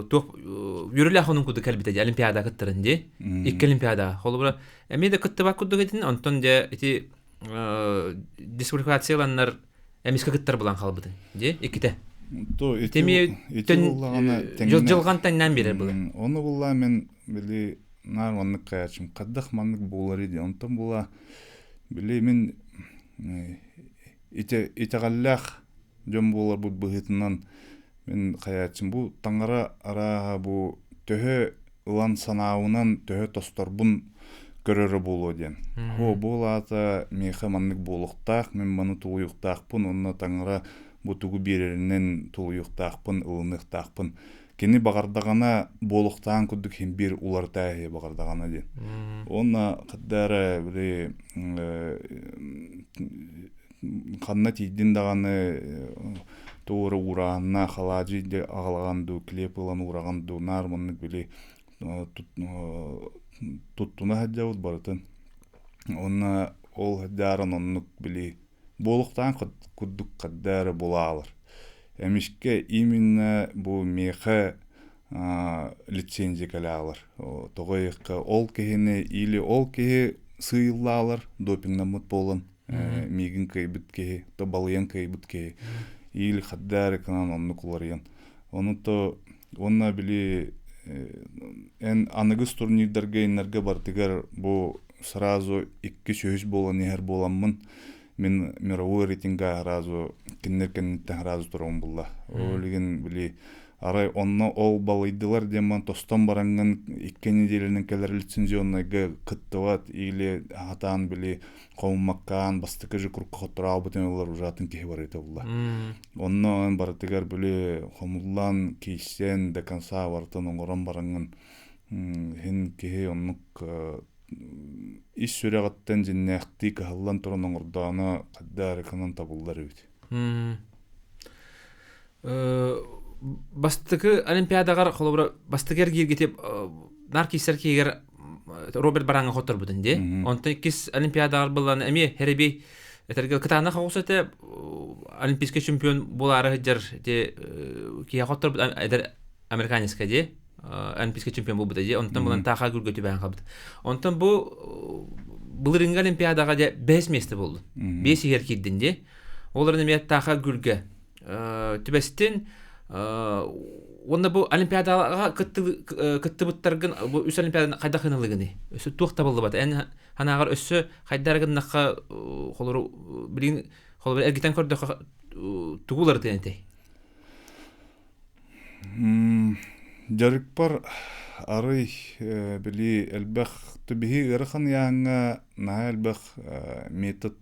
туох үөрүүлээх онун курдук кэлбитэ дии олимпиада кыттарын дии. Икки олимпиада. Холобура эмиэ да кыттыбат курдук этин, онтон дьэ ити дисквалификацияланнар эмискэ кыттар булан хаалбытын дии иккитэ. То ити ити буллаҕына дьылҕан тэҥнээн биэрэр былы. Ону буллаа мен били наар маннык каячым хаддах маннык буолар ди онтон була били мин итэҕэллээх дьон буоларбыт быһыытынан мин хайааччым бу таҥара арааһа бу төһө ылан санаабынан төһө тосторбун көрөрө буолуо диэн. О, бу аата миэхэ маннык буолуохтаах, мин маны тулуйуохтаахпын, уонна таҥара бу тугу биэрэринэн тулуйуохтаахпын, ылыныахтаахпын. Кини баҕардаҕына буолуохтааҕын курдук иһин биир уларытаа иһи баҕардаҕына диэн. Уонна хадда эрэ били ханна тиийдин даҕаны туора уураанна халаадьый аҕалаҕан дуу килиэп ылан уураҕан дуу наар маннык били туттуна сылдьабыт барытын уонна ол сылдьааран оннук били буолуохтаан курдук хадда эрэ булаалар эмискэ именно бу миэхэ лицензия кэлэалар тоҕо диэххэ ол киһини или ол киһи сыыйыллаалар допингнаммыт буолан миигин кыайбыт киһи то балыйан кыайбыт киһи или хадда эрэ гынан оннук уларыйан ону то уонна били эн аныгыс турнирдарга иннарга бартыгар бу сразу икки үһүс буолан иһэр буоламмын мин мировой рейтинга сразу кинилэр кэнниттэн сразу турабын булла ол илигин били арай онно ол балыйдылар диэн ман тостон бараҥҥын икки неделянан кэлэр лицензионнайга кыттыбат или хатаан били хомуммаккаан бастакы же курка хотторообутун ылар уже атын киһи барыта булла онно барытыгар били хомуллан киирсэн до конца барытын оҥорон бараҥҥын иһин киһи оннук ис сүрэҕиттэн дьиннээхтии кыһаллан туран оҥордооно хадда арыкынан табыллар эбит. Бастакы олимпиадаҕар холобура бастакы эргииргити нар киирсэр киһигэр Роберт Бараҥа хотторбутун дии. Онтон иккис олимпиадаҕар былан эмиэ Хереби этэргэ кытаанах оҕус этэ олимпийский чемпион буолаары сылдьар ити киһи хотторбут эдэр американецка дии олимпийский чемпион буолбута дии. Онтон булан тааха күргэ түбэһэн хаалбыт. Онтон бу былырыҥҥы олимпиадаҕа дьэ бэһис миэстэ буоллун. Биэс иһэр киирдин дии. Ол эрэн эмиэ тааха күргэ түбэстин уонна бу олимпиадаҕа кыттыбыттаргын бу үс олимпиаданы хайдах ылыгыный? Өссө туох табыллыбат? Эн санааҕар өссө хайдах гыннахха холору билигин холобур эргитэн көрдөххө тугу уларытыан этэй? Дьарыкпар арый били элбэх биһи ыарахан ыйааһыҥҥа наһаа элбэх метод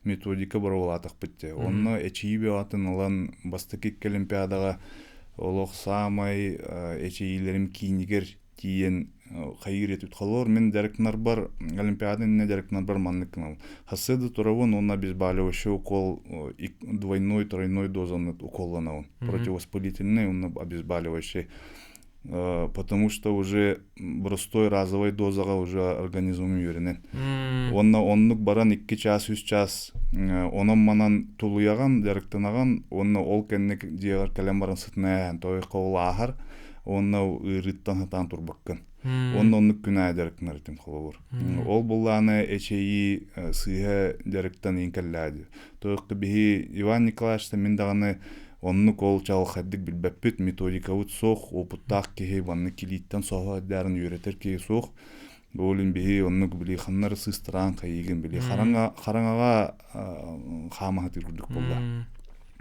методика боруобалаатахпыт дии. Онно эчийии бөҕөтүн ылан бастакы икки олимпиадаҕа олох саамай эчийиилэрим киинигэр тиийэн хайыыр этибит. Холобур, мин дьарыктанарбар, олимпиада иннинэ дьарыктанарбар маннык гынабын. Хасыа да турабын уонна обезболивающий укол двойной, тройной дозаны уколланабын. Противовоспалительный уонна обезболивающий. Потому что уже простой разовой дозаҕа уже организмым үөрэнэн. Уонна оннук баран икки час, үс час онон-манан тулуйаҕын, дьарыктанаҕын уонна ол кэннэ дьиэҕэр кэлэн баран сытына ээһэн тойхо ол ааһар уонна ыарыыттан сатаан турбаккын. Уонна оннук күн аайы дьарыктанар этим холобур. Ол буллааны эчэйии сыыһа дьарыктан иин кэллээди. Тойхо биһи Иван Николаевичтан мин даҕаны оннук ол чаҕылхайдык билбэппит, методикабыт суох, опыттаах киһи маннык килииттэн соһо эрдээрин үөрэтэр киһи суох. Ол биһи оннук били ханнары сыыстараан хайыгын били хараҥа хараҥаҕа хаамаһытыыр курдук буолла.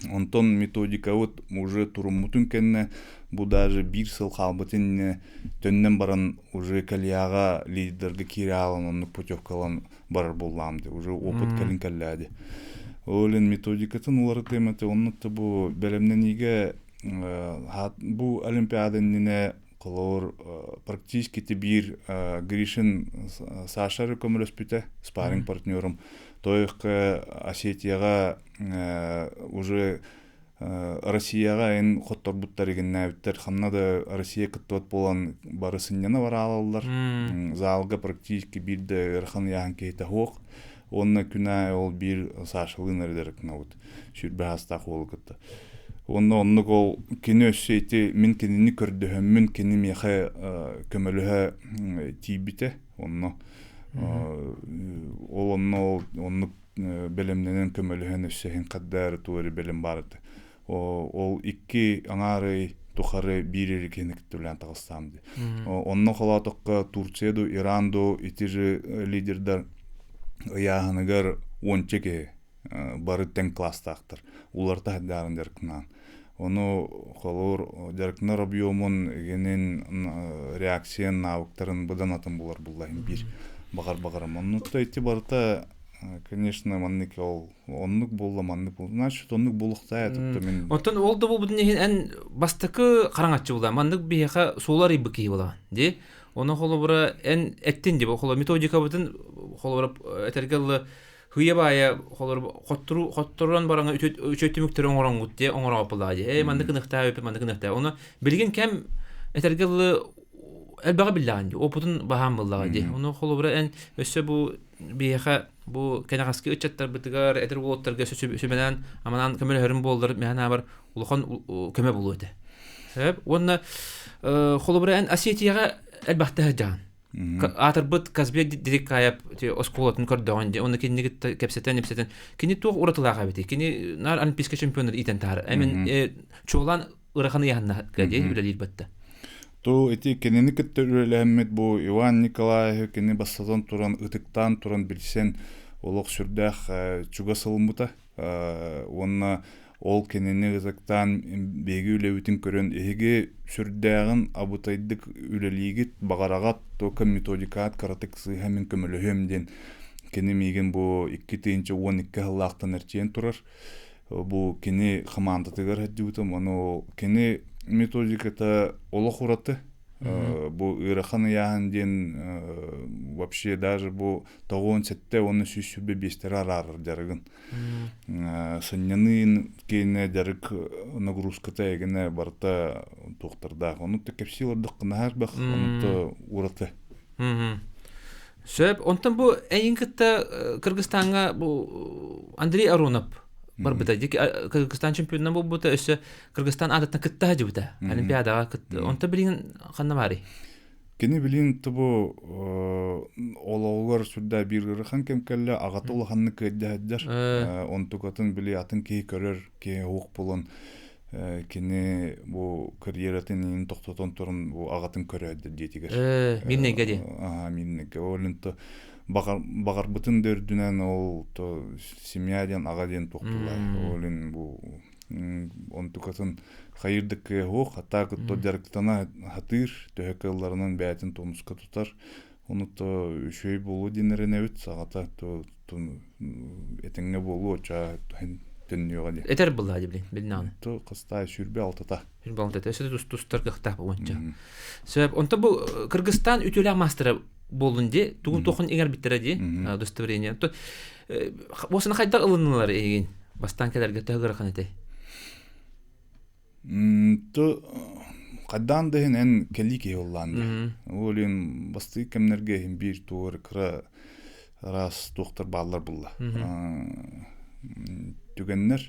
Онтон методикабыт уже туруммутун кэннэ бу даже биир сыл хаалбытын төннөн баран уже кальяға лидерге киире аалан оннук путевкалан барар буоллаам ди уже опыт кэлин кэллээди ол иһин методикатын уларытыам этэ оннук бу бэлэмнэниигэ бу олимпиада иннинэ холобур практически биир Гришин Саша көмөлөспүтэ спарринг партнерум тойукка Осетияҕа уже Россияҕа эн хотторбуттар игиннээбиттэр ханна да Россия кыттыбат буолан бары сынньана бараалаллар залга практически биир да ыарахан ыйааһын киһитэ суох уонна күн аайы ол биир Сашалыын эрэ дьарыктанабыт сүүрбэ саастаах уолу кытта уонна оннук ол кини өссө ити мин кинини көрдөһөммүн кини миэхэ көмөлөһө тиийбитэ онно ол онно ол оннук бэлэмнэнэн көмөлөһөн өссө иһин хаддаары туори бэлэм баар этэ. Ол икки аҥаар ый тухары биир эрэ киһини кытта үлээн таҕыстаам дии. Онно холоотоххо Турция ду, Иран ду ити же лидердар ыйааһыныгар уонча киһи бары тэҥ класстаахтар. Уларта сылдьаарын дьарыктанаан. Ону холуур дьарыктанар объемун игинин реакциян навыктарын быдан атын булар буллаһын биир баҕар баҕарам. Оннук ити барыта конечно маннык ол оннук буолла маннык буолла значит оннук буолуохтаа этэ мин Оттон ол да буолбутун иһин эн бастакы хараҥаччы була маннык биһиэхэ суолу арыйбыт киһи буолаҕын дии ону холобура эн эттин дии холобура методикабытын холобура этэргэ дылы Хыйа баайа холор хоттору хотторон бараҥа үчүгэй түмүктэри оҥороҥҥут дии оҥорооппулаа дии. Ээ маннык ыныхтаа өпө маннык ыныхтаа. Ону билигин кэм этэргэ дылы элбэҕи биллэҕин дии. Опытын баһаан буллаҕа дии. Ону холобура эн өссө бу биһиэхэ бу кэнэҕэски ыччаттарбытыгар эдэр уолаттарга сүбэнэн аманан көмөлөһөрүм буоллар мэһэн аабар улахан көмө буолуо этэ. Сөп. Уонна холобура эн Осетияҕа элбэхтэ сылдьаҕын. Аатырбыт Казбек Дирикаев оскуолатын көрдөҕүн дии, онно кинини кытта кэпсэтэн-ипсэтэн, кини туох уратылаах эбитий? Кини наар олимпийскай чемпионнар иитэн таһар. Эмин чуолаан ыарахан ыйааһынна дии үлэлиир батта. То ити кинини кытта үлэлэһэммит бу Иван Николаевы кини бастатан туран ытыктаан туран билсэн олох сүрдээх чугас ылыммыта. Уонна ол кинини ытыктаан биһиги үлэбитин көрөн эһиги сүрдээҕин абытайдык үлэлиигит, баҕараҕат, только методикаҕыт кыратык сыыһа мин көмөлөһүөм диэн кини миигин бу 2012 сыллаахтан эрчийэн турар. Бу кини хамаандатыгар сылдьыбытым, ону кини методиката олох ураты. Бу ыарахан ыйааһын диэн вообще даже бу 97 уонна 125 араарар дьарыгын. Сынньаныын киэнэ дьарык нагрузката эгинэ барыта туохтардаах. Ону то кэпсии олордоххо наһаа элбэх, ону то ураты. Сөп. Онтон бу эйин кытта Кыргызстаҥҥа бу Андрей Аронов барбыта. Кыргызстан чемпионунан буолбута, өссө Кыргызстан аатыттан кытта сылдьыбыта. Олимпиадаҕа кытта. Онтон билигин ханна баарый? Кини билин тобу олоҕугар сүрдээх биир ыарахан кэм кэллэ, аҕата улаханнык кыайда сылдьар. Онтукатын били атын киһи көрөр, киһи уох булан кини бу карьератын иһин тохтотон туран бу аҕатын көрөөддөр диэтигэр. Мирнэйгэ диэн. Аха, Мирнэйгэ. Ол то баҕарбытын да үрдүнэн ол то семья диэн аҕа диэн туохтулар. Ол иһин бу онтукатын хайыырдык кыаһуох, хатаа кытта дьарыктана хатыыр, төһө кыалларынан бэйэтин тонуска тутар. Ону то үчүгэй буолуо диэн эрэнэбит, саҕата то этэҥҥэ буолуо, чаа төннүөҕэ диэн. Этэр былаа дии билин То хастаа 26-та. 26-та. Өссө тустар кыахтаах буонча. Сөп. Онто бу Кыргызстан үтүөлээх маастара буоллун дии, тугун туохун иҥэрбиттэрэ дии, удостоверение. Осыны хайдах ылыннылар эйигин? Бастаан кэлэргэ төһө ыарахан этэй? То Хайдаан да иһин эн кэлии киһи буоллаан дии. Ол иһин бастакы кэмнэргэ иһин биир тугу эрэ кыра араас туохтар бааллар булла. Түгэннэр.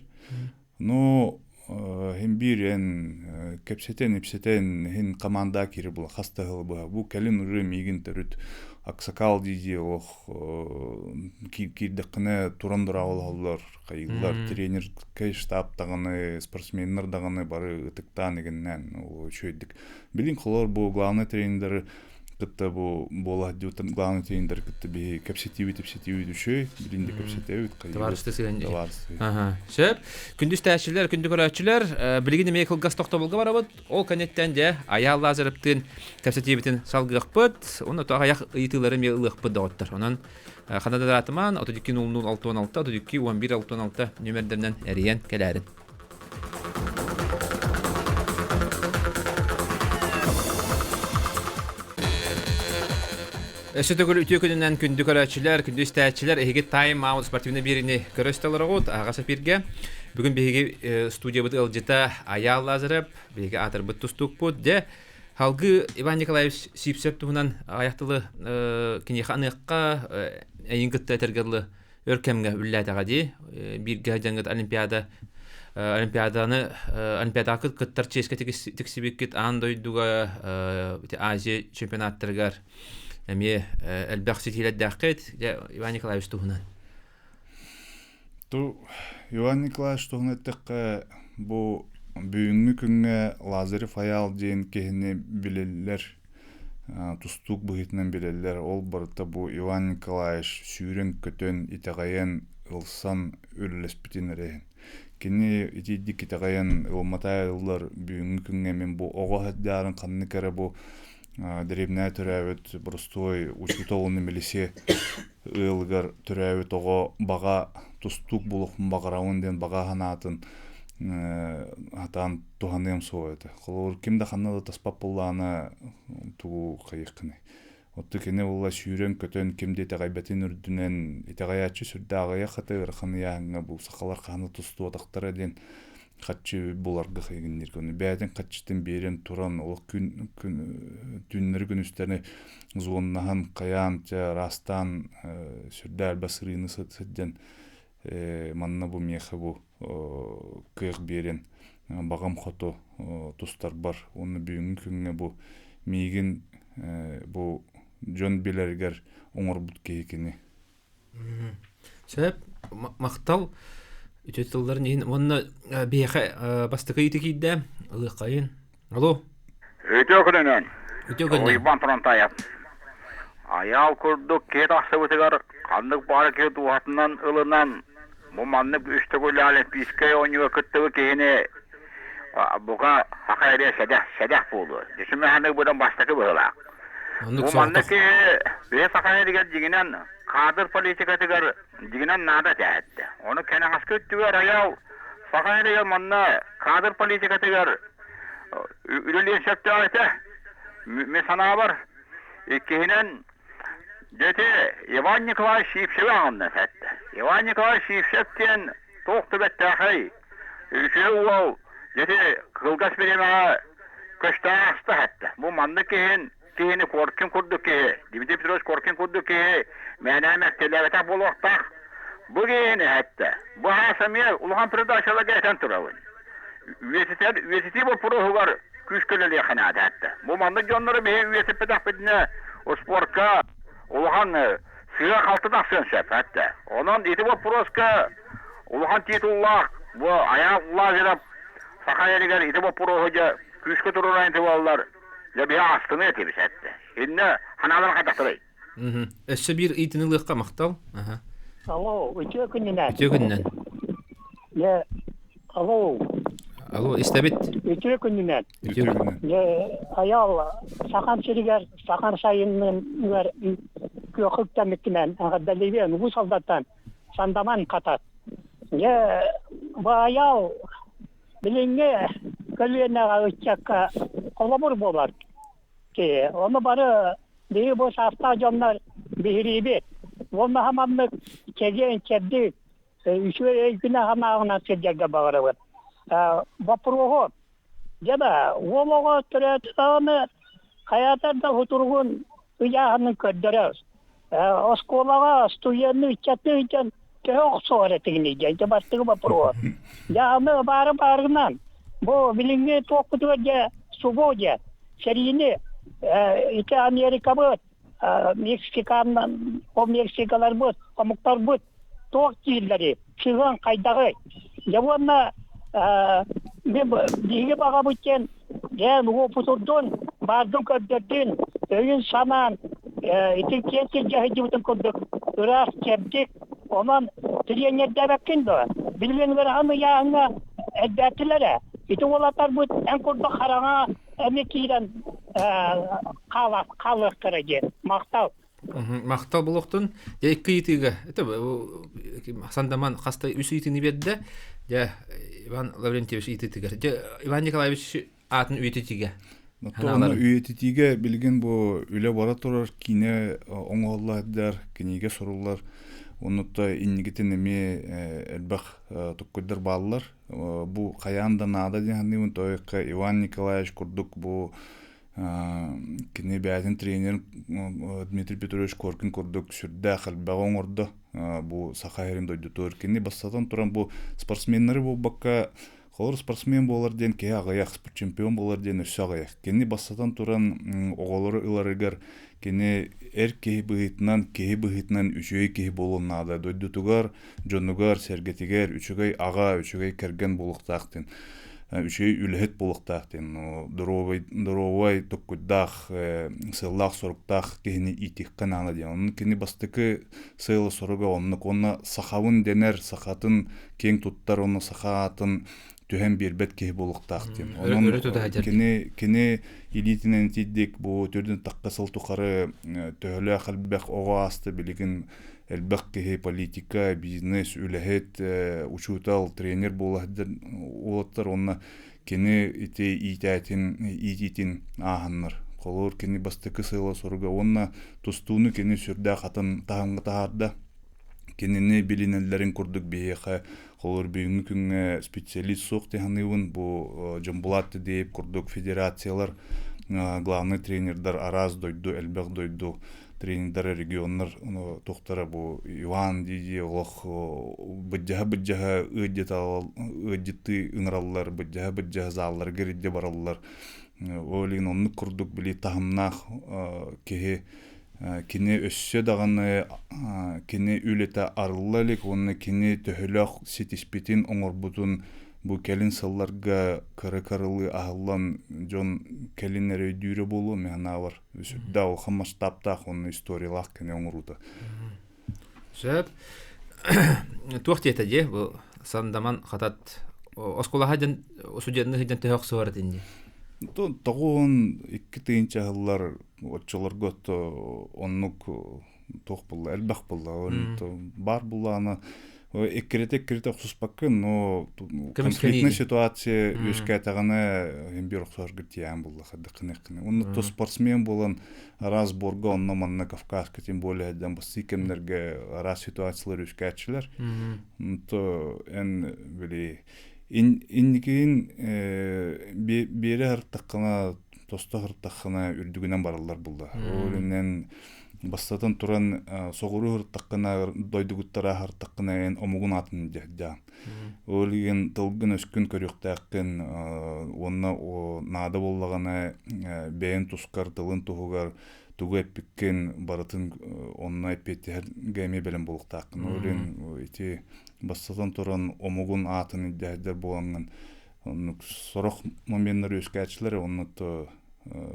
Но иһин биир эн кэпсэтэн ипсэтэн иһин командаҕа киирэр була хас да сыл быһа. Бу кэлин уже миигин төрүт аксакал дии-дии олох киирдэххинэ туран дорооболоһоллор хайыыллар тренерскэй штаб даҕаны спортсменнар даҕаны бары ытыктаан игиннээн үчүгэйдик билин холор бу главный тренердары кытта бу буола сылдьыбыттан главный тренердары кытта биһи кэпсэтиибит ипсэтиибит үчүгэй билин да кэпсэтэбит Табаарысты сыһан Сөп. Күндү истээччилэр, күндү көрөөччүлэр, билигин эмиэ кылгас тохтобулга барабыт. Ол кэнниттэн дьэ Айаал Лазаревтыын кэпсэтиибитин салгыахпыт. Уонна то аҕыйах ыйытыылары эмиэ ылыахпыт доҕоттор. Онон Хана да ыраатымаан, 32 00 66, 32 11 66 нүөмэрдэринэн эрийэн кэлээрин. Өссө төгүл үтүө күнүнэн күндү көрөөччүлэр, күндү истээччилэр, эһиги Time Out спортивнай биэриини көрө истэлэроҕут аһаҕас эфиргэ. Бүгүн биһиги студиябыт ыалдьыта Айаал Лазарев, биһиги аатырбыт тустуукпут. Дьэ, Халгыы Иван Николаевич Сивцев туһунан аҕыйах тылы киниэхэ аныахха эйин кытта этэргэ дылы өр кэмҥэ үллээтэҕэ дии. Бииргэ сылдьаҥҥыт Олимпиада Олимпиаданы Олимпиадаҕа кыттар чиэскэ тиксибиккит аан дойдуга Азия чемпионаттарыгар эмиэ элбэх ситиилэрдээххит. Дьэ, Иван Николаевич туһунан. Ту Иван Николаевич туһунан эттэххэ, бу бүгүҥҥү күҥҥэ Лазарев Айаал диэн киһини билэллэр, тустуук быһыытынан билэллэр. Ол барыта бу Иван Николаевич сүүрэн-көтөн, итэҕэйэн, ылсан үлэлэспитин эрэ иһин. Кини итиирдик итэҕэйэн ылымматаа ыллар бүгүҥҥү күҥҥэ мин бу оҕо сылдьаарын ханнык эрэ бу дэриэбинэҕэ төрөөбүт боростуой учуутал уонна милиция ыалыгар төрөөбүт оҕо баҕа тустуук буолуохпун баҕарабын диэн баҕа санаатын сатаан туһаныам суоҕа этэ. Холобур, ким да ханна да таспат буоллаҕына тугу хайыаххыный. Оттон кини буолла сүүрэн-көтөн ким да итэҕэйбэтин үрдүнэн итэҕэйээччи сүрдээх аҕыйах этэ ыарахан ыйааһыҥҥа бу сахалар хаһан да тустубатахтара диэн хаччы буларга хайгынныр көну бэйэтин хаччытын биэрэн туран олох күн күн түүннэри күнүстэри звоннаһан хайаан чэ араастаан сүрдээх элбэх сырыыны сылдьан манна бу миэхэ бу кыах биэрэн баҕам хоту тустарбар уонна бүгүҥҥү күҥҥэ бу миигин бу дьон билэригэр оҥорбут киһи кини. Сөп, махтал үтүө тылларын иһин уонна биһиэхэ бастакы ыйытыы киирдэ. Ылыаххайын. Алло. Үтүө күнүнэн. Үтүө күнүнэн. Уйбан Турантаев. Айаал курдук киһи тахсыбытыгар ханнык баҕар киһи дууһатынан ылынан бу маннык үс төгүл Олимпийскай оонньууга кыттыбыт киһини бука саха эрэ сэдэх сэдэх буолуо. Дьүсүмэханык быдан бастакы быһыылаах. Бу маннык киһи бэйэ саха эригэр дьиҥинэн кадр политикатыгар дьиҥинэн наада этэ. Ону кэнэҕэски өттүгэр айаал саха эригэр манна кадр политикатыгар үлэлиэн сөптөөх этэ. Мин санаабар, иккиһинэн, дети Иван Николаевич Сивцевы аҕынна этэ. Иван Николаевич Сивцев диэн туох да бэртээхэй үчүгэй уол дети кылгас бириэмэҕэ көстөөн ааста этэ. Бу маннык киһин киһини Коркин курдук киһи, Дмитрий Петрович Коркин курдук киһи мээнэ мэктиэлээбэтэх буолуохтаах. Бу киһини эттэ. Бу хаас эмиэ улахан передачаларга этэн турабын. Үйэтитэр, үйэтитии боппуруоһугар күүскэ үлэлиэххэ наада этэ. Бу маннык дьоннору биһи үйэтиппэтэхпитинэ спорка улахан сыа-халты тахсыан сөп этэ. Онон ити боппуруоска улахан титуллаах бу Айаал Лазарев саха эригэр ити боппуруоһу дьэ күүскэ туруоран ити буоллар дьэ биһи астыныа этибит этэ. Иннэ ханаалар хайдахтарый? Өссө биир ыйытыыны ылыахха махтал. Алло, үтүө күнүнэн. Үтүө күнүнэн. Дьэ, алло. Алло, истэбит. Үтүө күнүнэн. Үтүө күнүнэн. Дьэ, айал сахан сиригэр, сахан сайыныгар күөхүк тэмиккинэн эҕэрдэлиибин Уус Алдантан Сандаман Хатат. Дьэ, бу айал билиҥҥи көлүөнэҕэ ыччакка холобур буолар киһи. Ону бары биһиги бу саастаах дьоннор биһириибит. Уонна хаманнык чэгиэн чэбдик үчүгэй өйгүнэ санааҕынан сылдьарга баҕарабыт. Боппуруоһу. Дьэ да, уол оҕо төрөөтө даҕаны хайаатар да сутуругун ыйааһынын көрдөрөр. Оскуолаҕа студенныы ыччаттыы сылдьан төһө охсуһар этигиний диэн дьэ бастакы боппуруос. Дьэ аны баары баарынан бу билиҥҥи туохпутугар дьэ субу дьэ сэриини ити Америкабыт Мексиканнан о Мексикаларбыт омуктарбыт туох дииллэрий сыһыан хайдаҕый дьэ уонна биһиги баҕабыт диэн дьэ уопутурдун баардын көрдөрдүн өйүн санаан ити киэн сиргэ сылдьыбытын курдук ыраас чэбдик онон тириэньэрдээбэккин дуо билигин ыарахан ыйааһыҥҥа элбээтилэр ээ ити уолаттарбыт эн курдук хараҥа эмиэ киирэн хаалыахтара диэн махтал Махтал булуохтун. Дьэ икки ыйытыыга это Сандаман хаста үс ыйытыыны биэрдэ. Дьэ Иван Лаврентьевич ыйытыытыгар. Дьэ Иван Николаевич аатын үйэтитиигэ. Ону үйэтитиигэ билигин бу үлэ бара турар киинэ оҥоһуллар, кинигэ суруллар. Оннута инникитин эмиэ элбэх туккуйдар бааллар. Бу хайаан да наада диэн саныыбын. Тоойукка Иван Николаевич курдук бу Кини бэйэтин тренер Дмитрий Петрович Коркин курдук сүрдээх элбэҕи оҥордо бу Саха сирин дойдутугар. Кини бастатан туран бу спортсменнары буолбакка, холобур спортсмен буолар диэн киһи аҕыйах, чемпион буолар диэн өссө аҕыйах. Кини бастатан туран оҕолору ыларыгар кини эр киһи быһыытынан, киһи быһыытынан үчүгэй киһи буолуон наада. Дойдутугар, дьонугар, сэргэтигэр үчүгэй аҕа, үчүгэй кэргэн буолуохтаах диэн үчүгэй үлэһит буолуохтаах диэн доруобай доруобай токкуйдаах сыаллаах-соруктаах киһини иитиэххэ наада диэн онно кини бастакы сыала-соруга оннук уонна сахабын дэнэр сахатын киэҥ туттар уонна саха аатын түһэн биэрбэт киһи буолуохтаах диэн онон кини кини илиитинэн итийдик бу төрдүн тахха сыл тухары төһөлөөх элбэх оҕо ааста билигин элбэх киһи политика, бизнес, үлэһит, учуутал, тренер буола сылдьар уолаттар уонна кини ити иитээтин, иитиитин ааһаннар. Холобур, кини бастакы сыала-соруга уонна тустууну кини сүрдээх атын таһымҥа таһаарда. Кинини билинэллэрин курдук биһиэхэ холобур бүгүҥҥү күҥҥэ специалист суох дии саныыбын. Бу Джамбулат Тедеев курдук федерациялар главный тренердар араас дойду, элбэх дойду тренердэр регионнар туохтара бу Иван дии олох быдьаһа-быдьаһа ыалдьыттыы ыҥыраллар, быдьаһа-быдьаһа залларга ирдэ бараллар. Ол иһин оннук курдук били таһымнаах киһи кини өссө даҕаны кини үлэтэ арылла илик уонна кини төһөлөөх ситиспитин оҥорбутун бу кэлин сылларга кыра-кыралыы аһыллан дьон кэлин эрэ өйдүүрэ буолуо мин санаабар. Сүрдээх улахан масштабтаах уонна историялаах кини оҥоруута. Сөп. Туох диэтэ дии бу Сандаман хатат оскуолаҕа дьон студенны сылдьан төһө охсуһар этин дии? 92 тыһыынча ыһыллар оччолорго оннук туох булла элбэх булла баар буллаҕына эккирэтэ-эккирэтэ охсуспаккын но конфликтная ситуация үөскээтэҕинэ иһин биир охсуһаргыт тиийэн булла хайдаххыныаххыны уонна то спортсмен буолан араас сборга онно манна Кавказка тем более сылдьан бастыы кэмнэргэ араас ситуациялар үөскээччилэр то эн били инникигин биэрэ сырыттаххына тосто сырыттаххына үрдүгүнэн бараллар булла ол инэн Бастатан туран, соҕуруу сырыттаххына, дойдугуттара сырыттаххына эн омугун аатын дьаһдьаан. Ол иһин тылгын-өскүн көрүөхтээххин уонна наада буоллаҕына бэйэн тускар тылын туһугар тугу эппиккин барытын онно эппиэттэһэргэ эмиэ бэлэм буолуохтааххын. Ол иһин ити бастатан туран омугун аатын ирдэһэрдэр буолаҥҥын оннук сорох моменнар үөскээччилэр онно то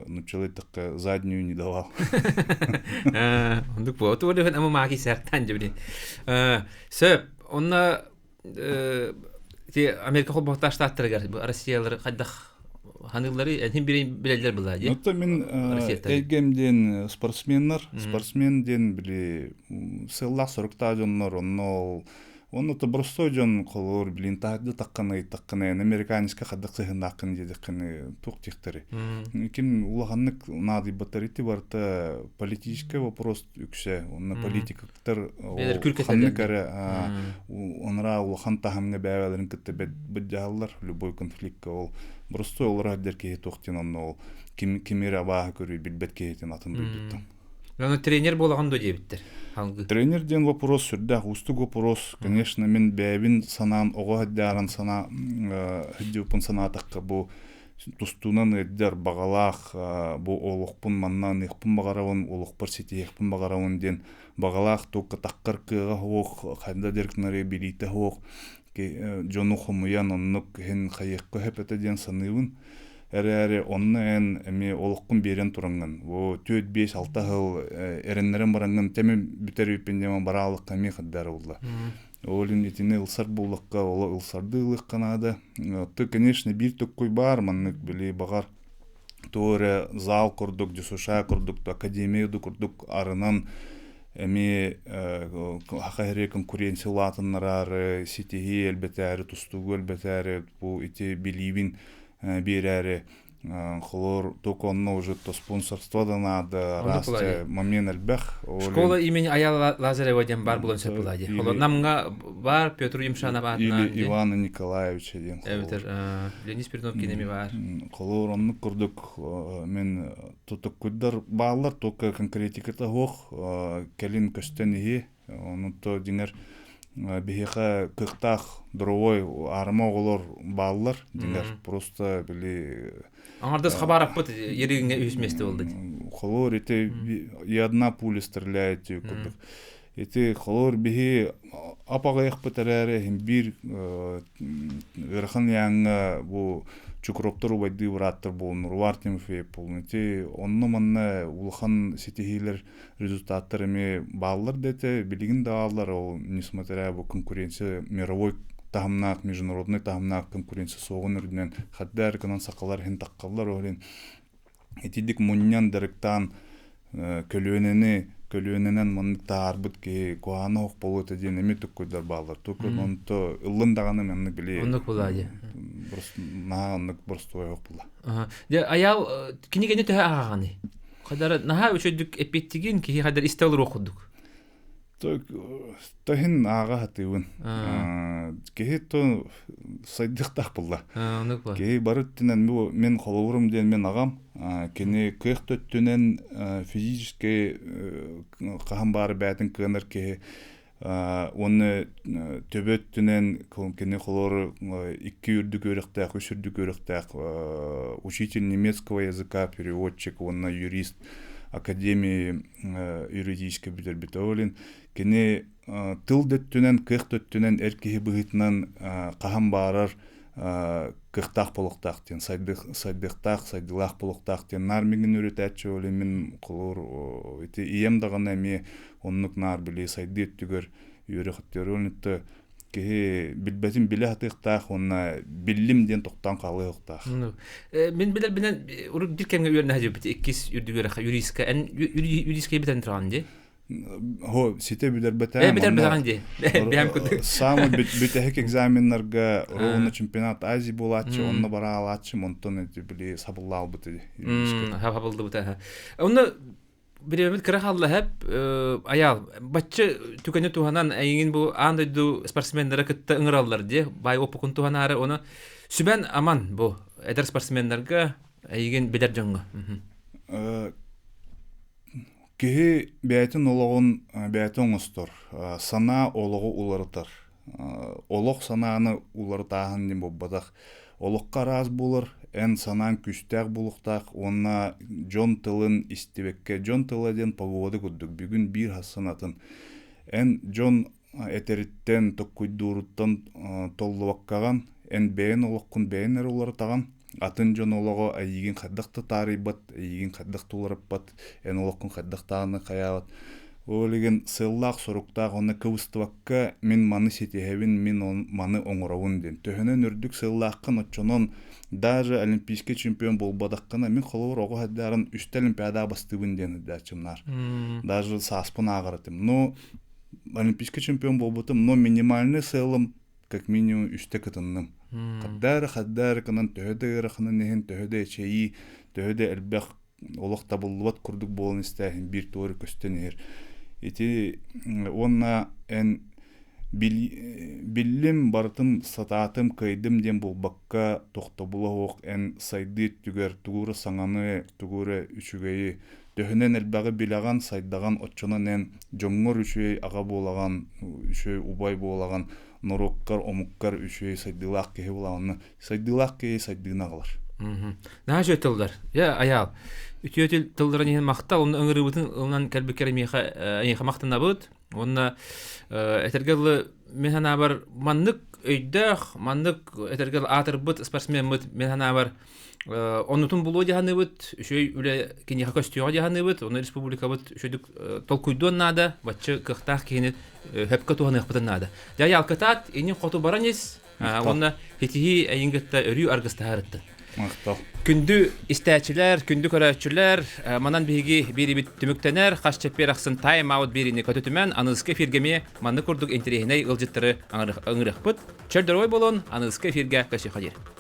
нуччалыы эттэххэ заднюю не давал. Оннук буо. Тугу ама маки сэртан дьэбини. Сөп. Онно ти Америка холбоһуктаах штаттарыгар Россиялар хайдах ханыыллары энхин бирин билэллэр была дии. Ну, мин эйгэм диэн спортсменнар, спортсмен диэн били сыллаах соруктаах дьоннор, онно ол. Онно то боростой дьон холоор билин таһырдьа тахханы ыйыттаххына эн американецка хайдах сыһыннааххын диэтэххинэ туох диэхтэри. Ким улаханнык наадыйбаттар ити барыта политический вопрос үксэ. Онно политиктар ханнык эрэ онра улахан таһымҥа бэйэлэрин кытта быдьаһаллар любой конфликтка ол боростой олорор дэр киһи туох диэн онно ол ким кимири абааһы көрүү билбэт киһитин атын дойдуттан. Аны тренер буолаҕын дуо диэбиттэр. Алгы. Тренер диэн вопрос сүрдээх уустук вопрос. Конечно, мин бэйэбин санаан оҕо сылдьааран санаа сылдьыбыппын санаатахха бу тустуунан ыалдьар баҕалаах бу олохпун манна аныахпын баҕарабын, олохпор ситиһиэхпин баҕарабын диэн баҕалаах туохха таххар кыаҕа суох, хайда директоры билиитэ суох дьону хомуйан оннук иһин хайыахха сөп этэ диэн саныыбын. Эрээри онно эн эмиэ олоххун биэрэн тураҥҥын, бу түөрт, биэс, алта сыл эрэннэрэн бараҥҥын тэми бүтэр үппүн диэн бараалыкка эмиэ хардара булла. Ол иһин итини ылсар буоллахха, оло ылсардыы ылыахха наада. Ты, конечно, биир төккуй баар маннык били баҕар туох эрэ зал курдук, ДЮСШ курдук, академия курдук арынан эмиэ саха сирэ конкуренция улаатыннараары, ситиһии элбэтээри, тустуугу элбэтээри бу ити билиибин биэрээри холор только онно уже то спонсорство да надо раз момент элбэх школа имени Аяла Лазарева диэн бар булан сөп була дии холор намҥа бар Петр Юмшанов аатынан или Ивана Николаевича диэн эбэтэр Леонид Спиридонов кинеми бар холор оннук курдук мен тутуккуйдар бааллар только конкретиката суох кэлин көстөн иһи Ону то дьиҥэр биһиэхэ кыахтаах дровой аарыма оҕолор бааллар дьиҥэр просто били Аҥардас хабараппыт еригиҥҥэ үһүс миэстэ буолла дии. Холоор ити и одна пуля стреляет курдук. Ити холоор биһи ап-аҕыйахпыт эрээри иһин биир ыарахан ыйааҥҥа бу Чукроптор убайдыы бырааттар буолуннар, Увар Тимофеев буолун. Ити онно-манна улахан ситиһиилэр результаттар эмиэ бааллар да этэ, билигин да бааллар, ол несмотря бу конкуренция мировой таһымнаах, международный таһымнаах конкуренция суоҕун үрдүнэн хадда эрэ гынан сахалар иһин таххаллар, ол иһин итидик мунньан дарыктаан көлүөнэни көлүөнэнэн маннык таһаарбыт киһи куһаҕана суох буолуо этэ диэн эмиэ туккуйдар бааллар. Тук онто ыллын даҕаны маннык били Оннук буолаа дии. наһаа оннук боростуой суох буолла. Дьэ Айаал кинигэни төһө ааҕаҕыный? Хайдара наһаа үчүгдүк эппиэттигин киһи хайдар истэ олоруох курдук. Тоһин ааҕа сатыыбын. Киһи то сайдыахтаах булла. Киһи бары өттүнэн бу мин холобурум диэн мин аҕам кини кыах өттүнэн физическэй хаһан баары бээтин кыанар киһи Уонна төбө өттүнэн кини холор икки үрдүк үөрэхтээх, үс үрдүк үөрэхтээх учитель немецкого языка, переводчик уонна юрист академии юридическай бүтэрбитэ. Ол иһин кини тыл да өттүнэн, кыах да өттүнэн эр киһи быһыытынан хаһан баарар кыахтаах буолуохтаах диэн, сайдыахтаах, сайдыылаах буолуохтаах диэн наар миигин үөрэтээччи ол иһин мин холобур ити ийэм даҕаны эмиэ оннук наар били сайдыы өттүгэр үөрэх өттүгэр ол киһи билбэтин билэ сатыахтаах уонна биллим диэн тохтоон хаалыахтаах. Мин билэрбинэн урут биир кэмҥэ үөрэнэ сылдьыбыт иккис үрдүк үөрэххэ юристка эн юристка бүтэн тураҕын дии? Хо сите бүтэрбэтээм. Бүтэрбэтэҕин дии. Бэйэм курдук. Самый бүтэһик экзаменнарга ровно чемпионат Азии буолааччы, онно бараалааччым, онтон эти били сабыллаалбыт Сабыллыбыта. Онно Бириэмэбит кыра хаалла эһэп айаал бачча түгэни туһанан эйигин бу аан дойду спортсменнара кытта ыҥыраллар дии баай оппукун туһанаары ону сүбэн аман бу эдэр спортсменнарга эйигин билэр дьоҥҥо Киһи бэйэтин олоҕун бэйэтэ оҥостор, санаа олоҕу уларытар. Олох санааны уларытааһын диэн буолбатах. Олоххо араас буолар, эн санааҥ күүстээх буолуохтаах уонна дьон тылын истибэккэ, дьон тыла диэн погода курдук, бүгүн биир хассан атын. Эн дьон этэриттэн, токкуйдууруттан толлубаккаҕын, эн бэйэн олоххун бэйэн эрэ уларытаҕын, атын дьон олоҕо эйигин хайдах да таарыйбат, эйигин хайдах да уларыппат, эн олоххун хайдах даҕаны хайаабат. Ол иһин сыаллаах-соруктаах уонна кыбыстыбакка мин маны ситиһэбин, мин маны оҥоробун диэн. Төһөнөн үрдүк сыаллааххын оччонон даже олимпийский чемпион буолбатаххына мин холобур оҕо сылдьарын үстэ олимпиадаҕа бастыыбын диэн сылдьааччым наар. Даже сааспын ааҕар этим. Но. Олимпийский чемпион буолбутум, но минимальный сыалым как минимум үстэ кытынным. Хаддаары хаддаары гынан төһө да ыараханын иһин, төһө да эчэйии, төһө да элбэх олох табыллыбат курдук буолан истээһин биир туора көстөн иһэр. Ити уонна эн биллим, барытын сатаатым, кыайдым диэн буолбакка, тохтобула суох эн сайдыы өттүгэр тугу эрэ саҥаны, тугу эрэ үчүгэйи төһөнөн элбэҕи билэҕин, сайдаҕын, оччонон эн дьоҥҥор үчүгэй аҕа буолаҕын, үчүгэй убай буолаҕын, норуоккар, омуккар үчүгэй сайдыылаах киһи буолаҕын. Сайдыылаах киһи сайдыыны аҕалар. Наһаа үчүгэй тыллар. Я Айаал. Үтүө тылларын иһин махтал. Онно ыҥырыыбытын ылынан кэлбиккэр миэхэ эйиэхэ махтанабыт. Уонна этэргэ дылы мин санаабар маннык өйдөөх, маннык этэргэ аатырбыт спортсмеммыт мин санаабар оннутун булуо дьаһаныбыт, үчүгэй үлэ киниэхэ көстүөҕэ дьаһаныбыт, онно республикабыт үчүгдүк толкуйдуон наада, бачча кыахтаах киһини хөпкө туһаныахпытын наада. Дьэ, ялкытаат, инин хоту баран ис, уонна итиһии эйин кытта өрүү аргыстаһарыттын. Махтал. Күндү истээччилэр, күндү көрөөччүлэр, манан биһиги биирибит түмүктэнэр, хас чэппиэр ахсын тайм-аут биириини көтүтүмэн, аныгыскы эфиргэ эмиэ маннык курдук интэриэһинэй ыалдьыттары ыҥырыахпыт. Чөл доруобай буолун, аныгыскы эфиргэ көрсүөххэ диэри.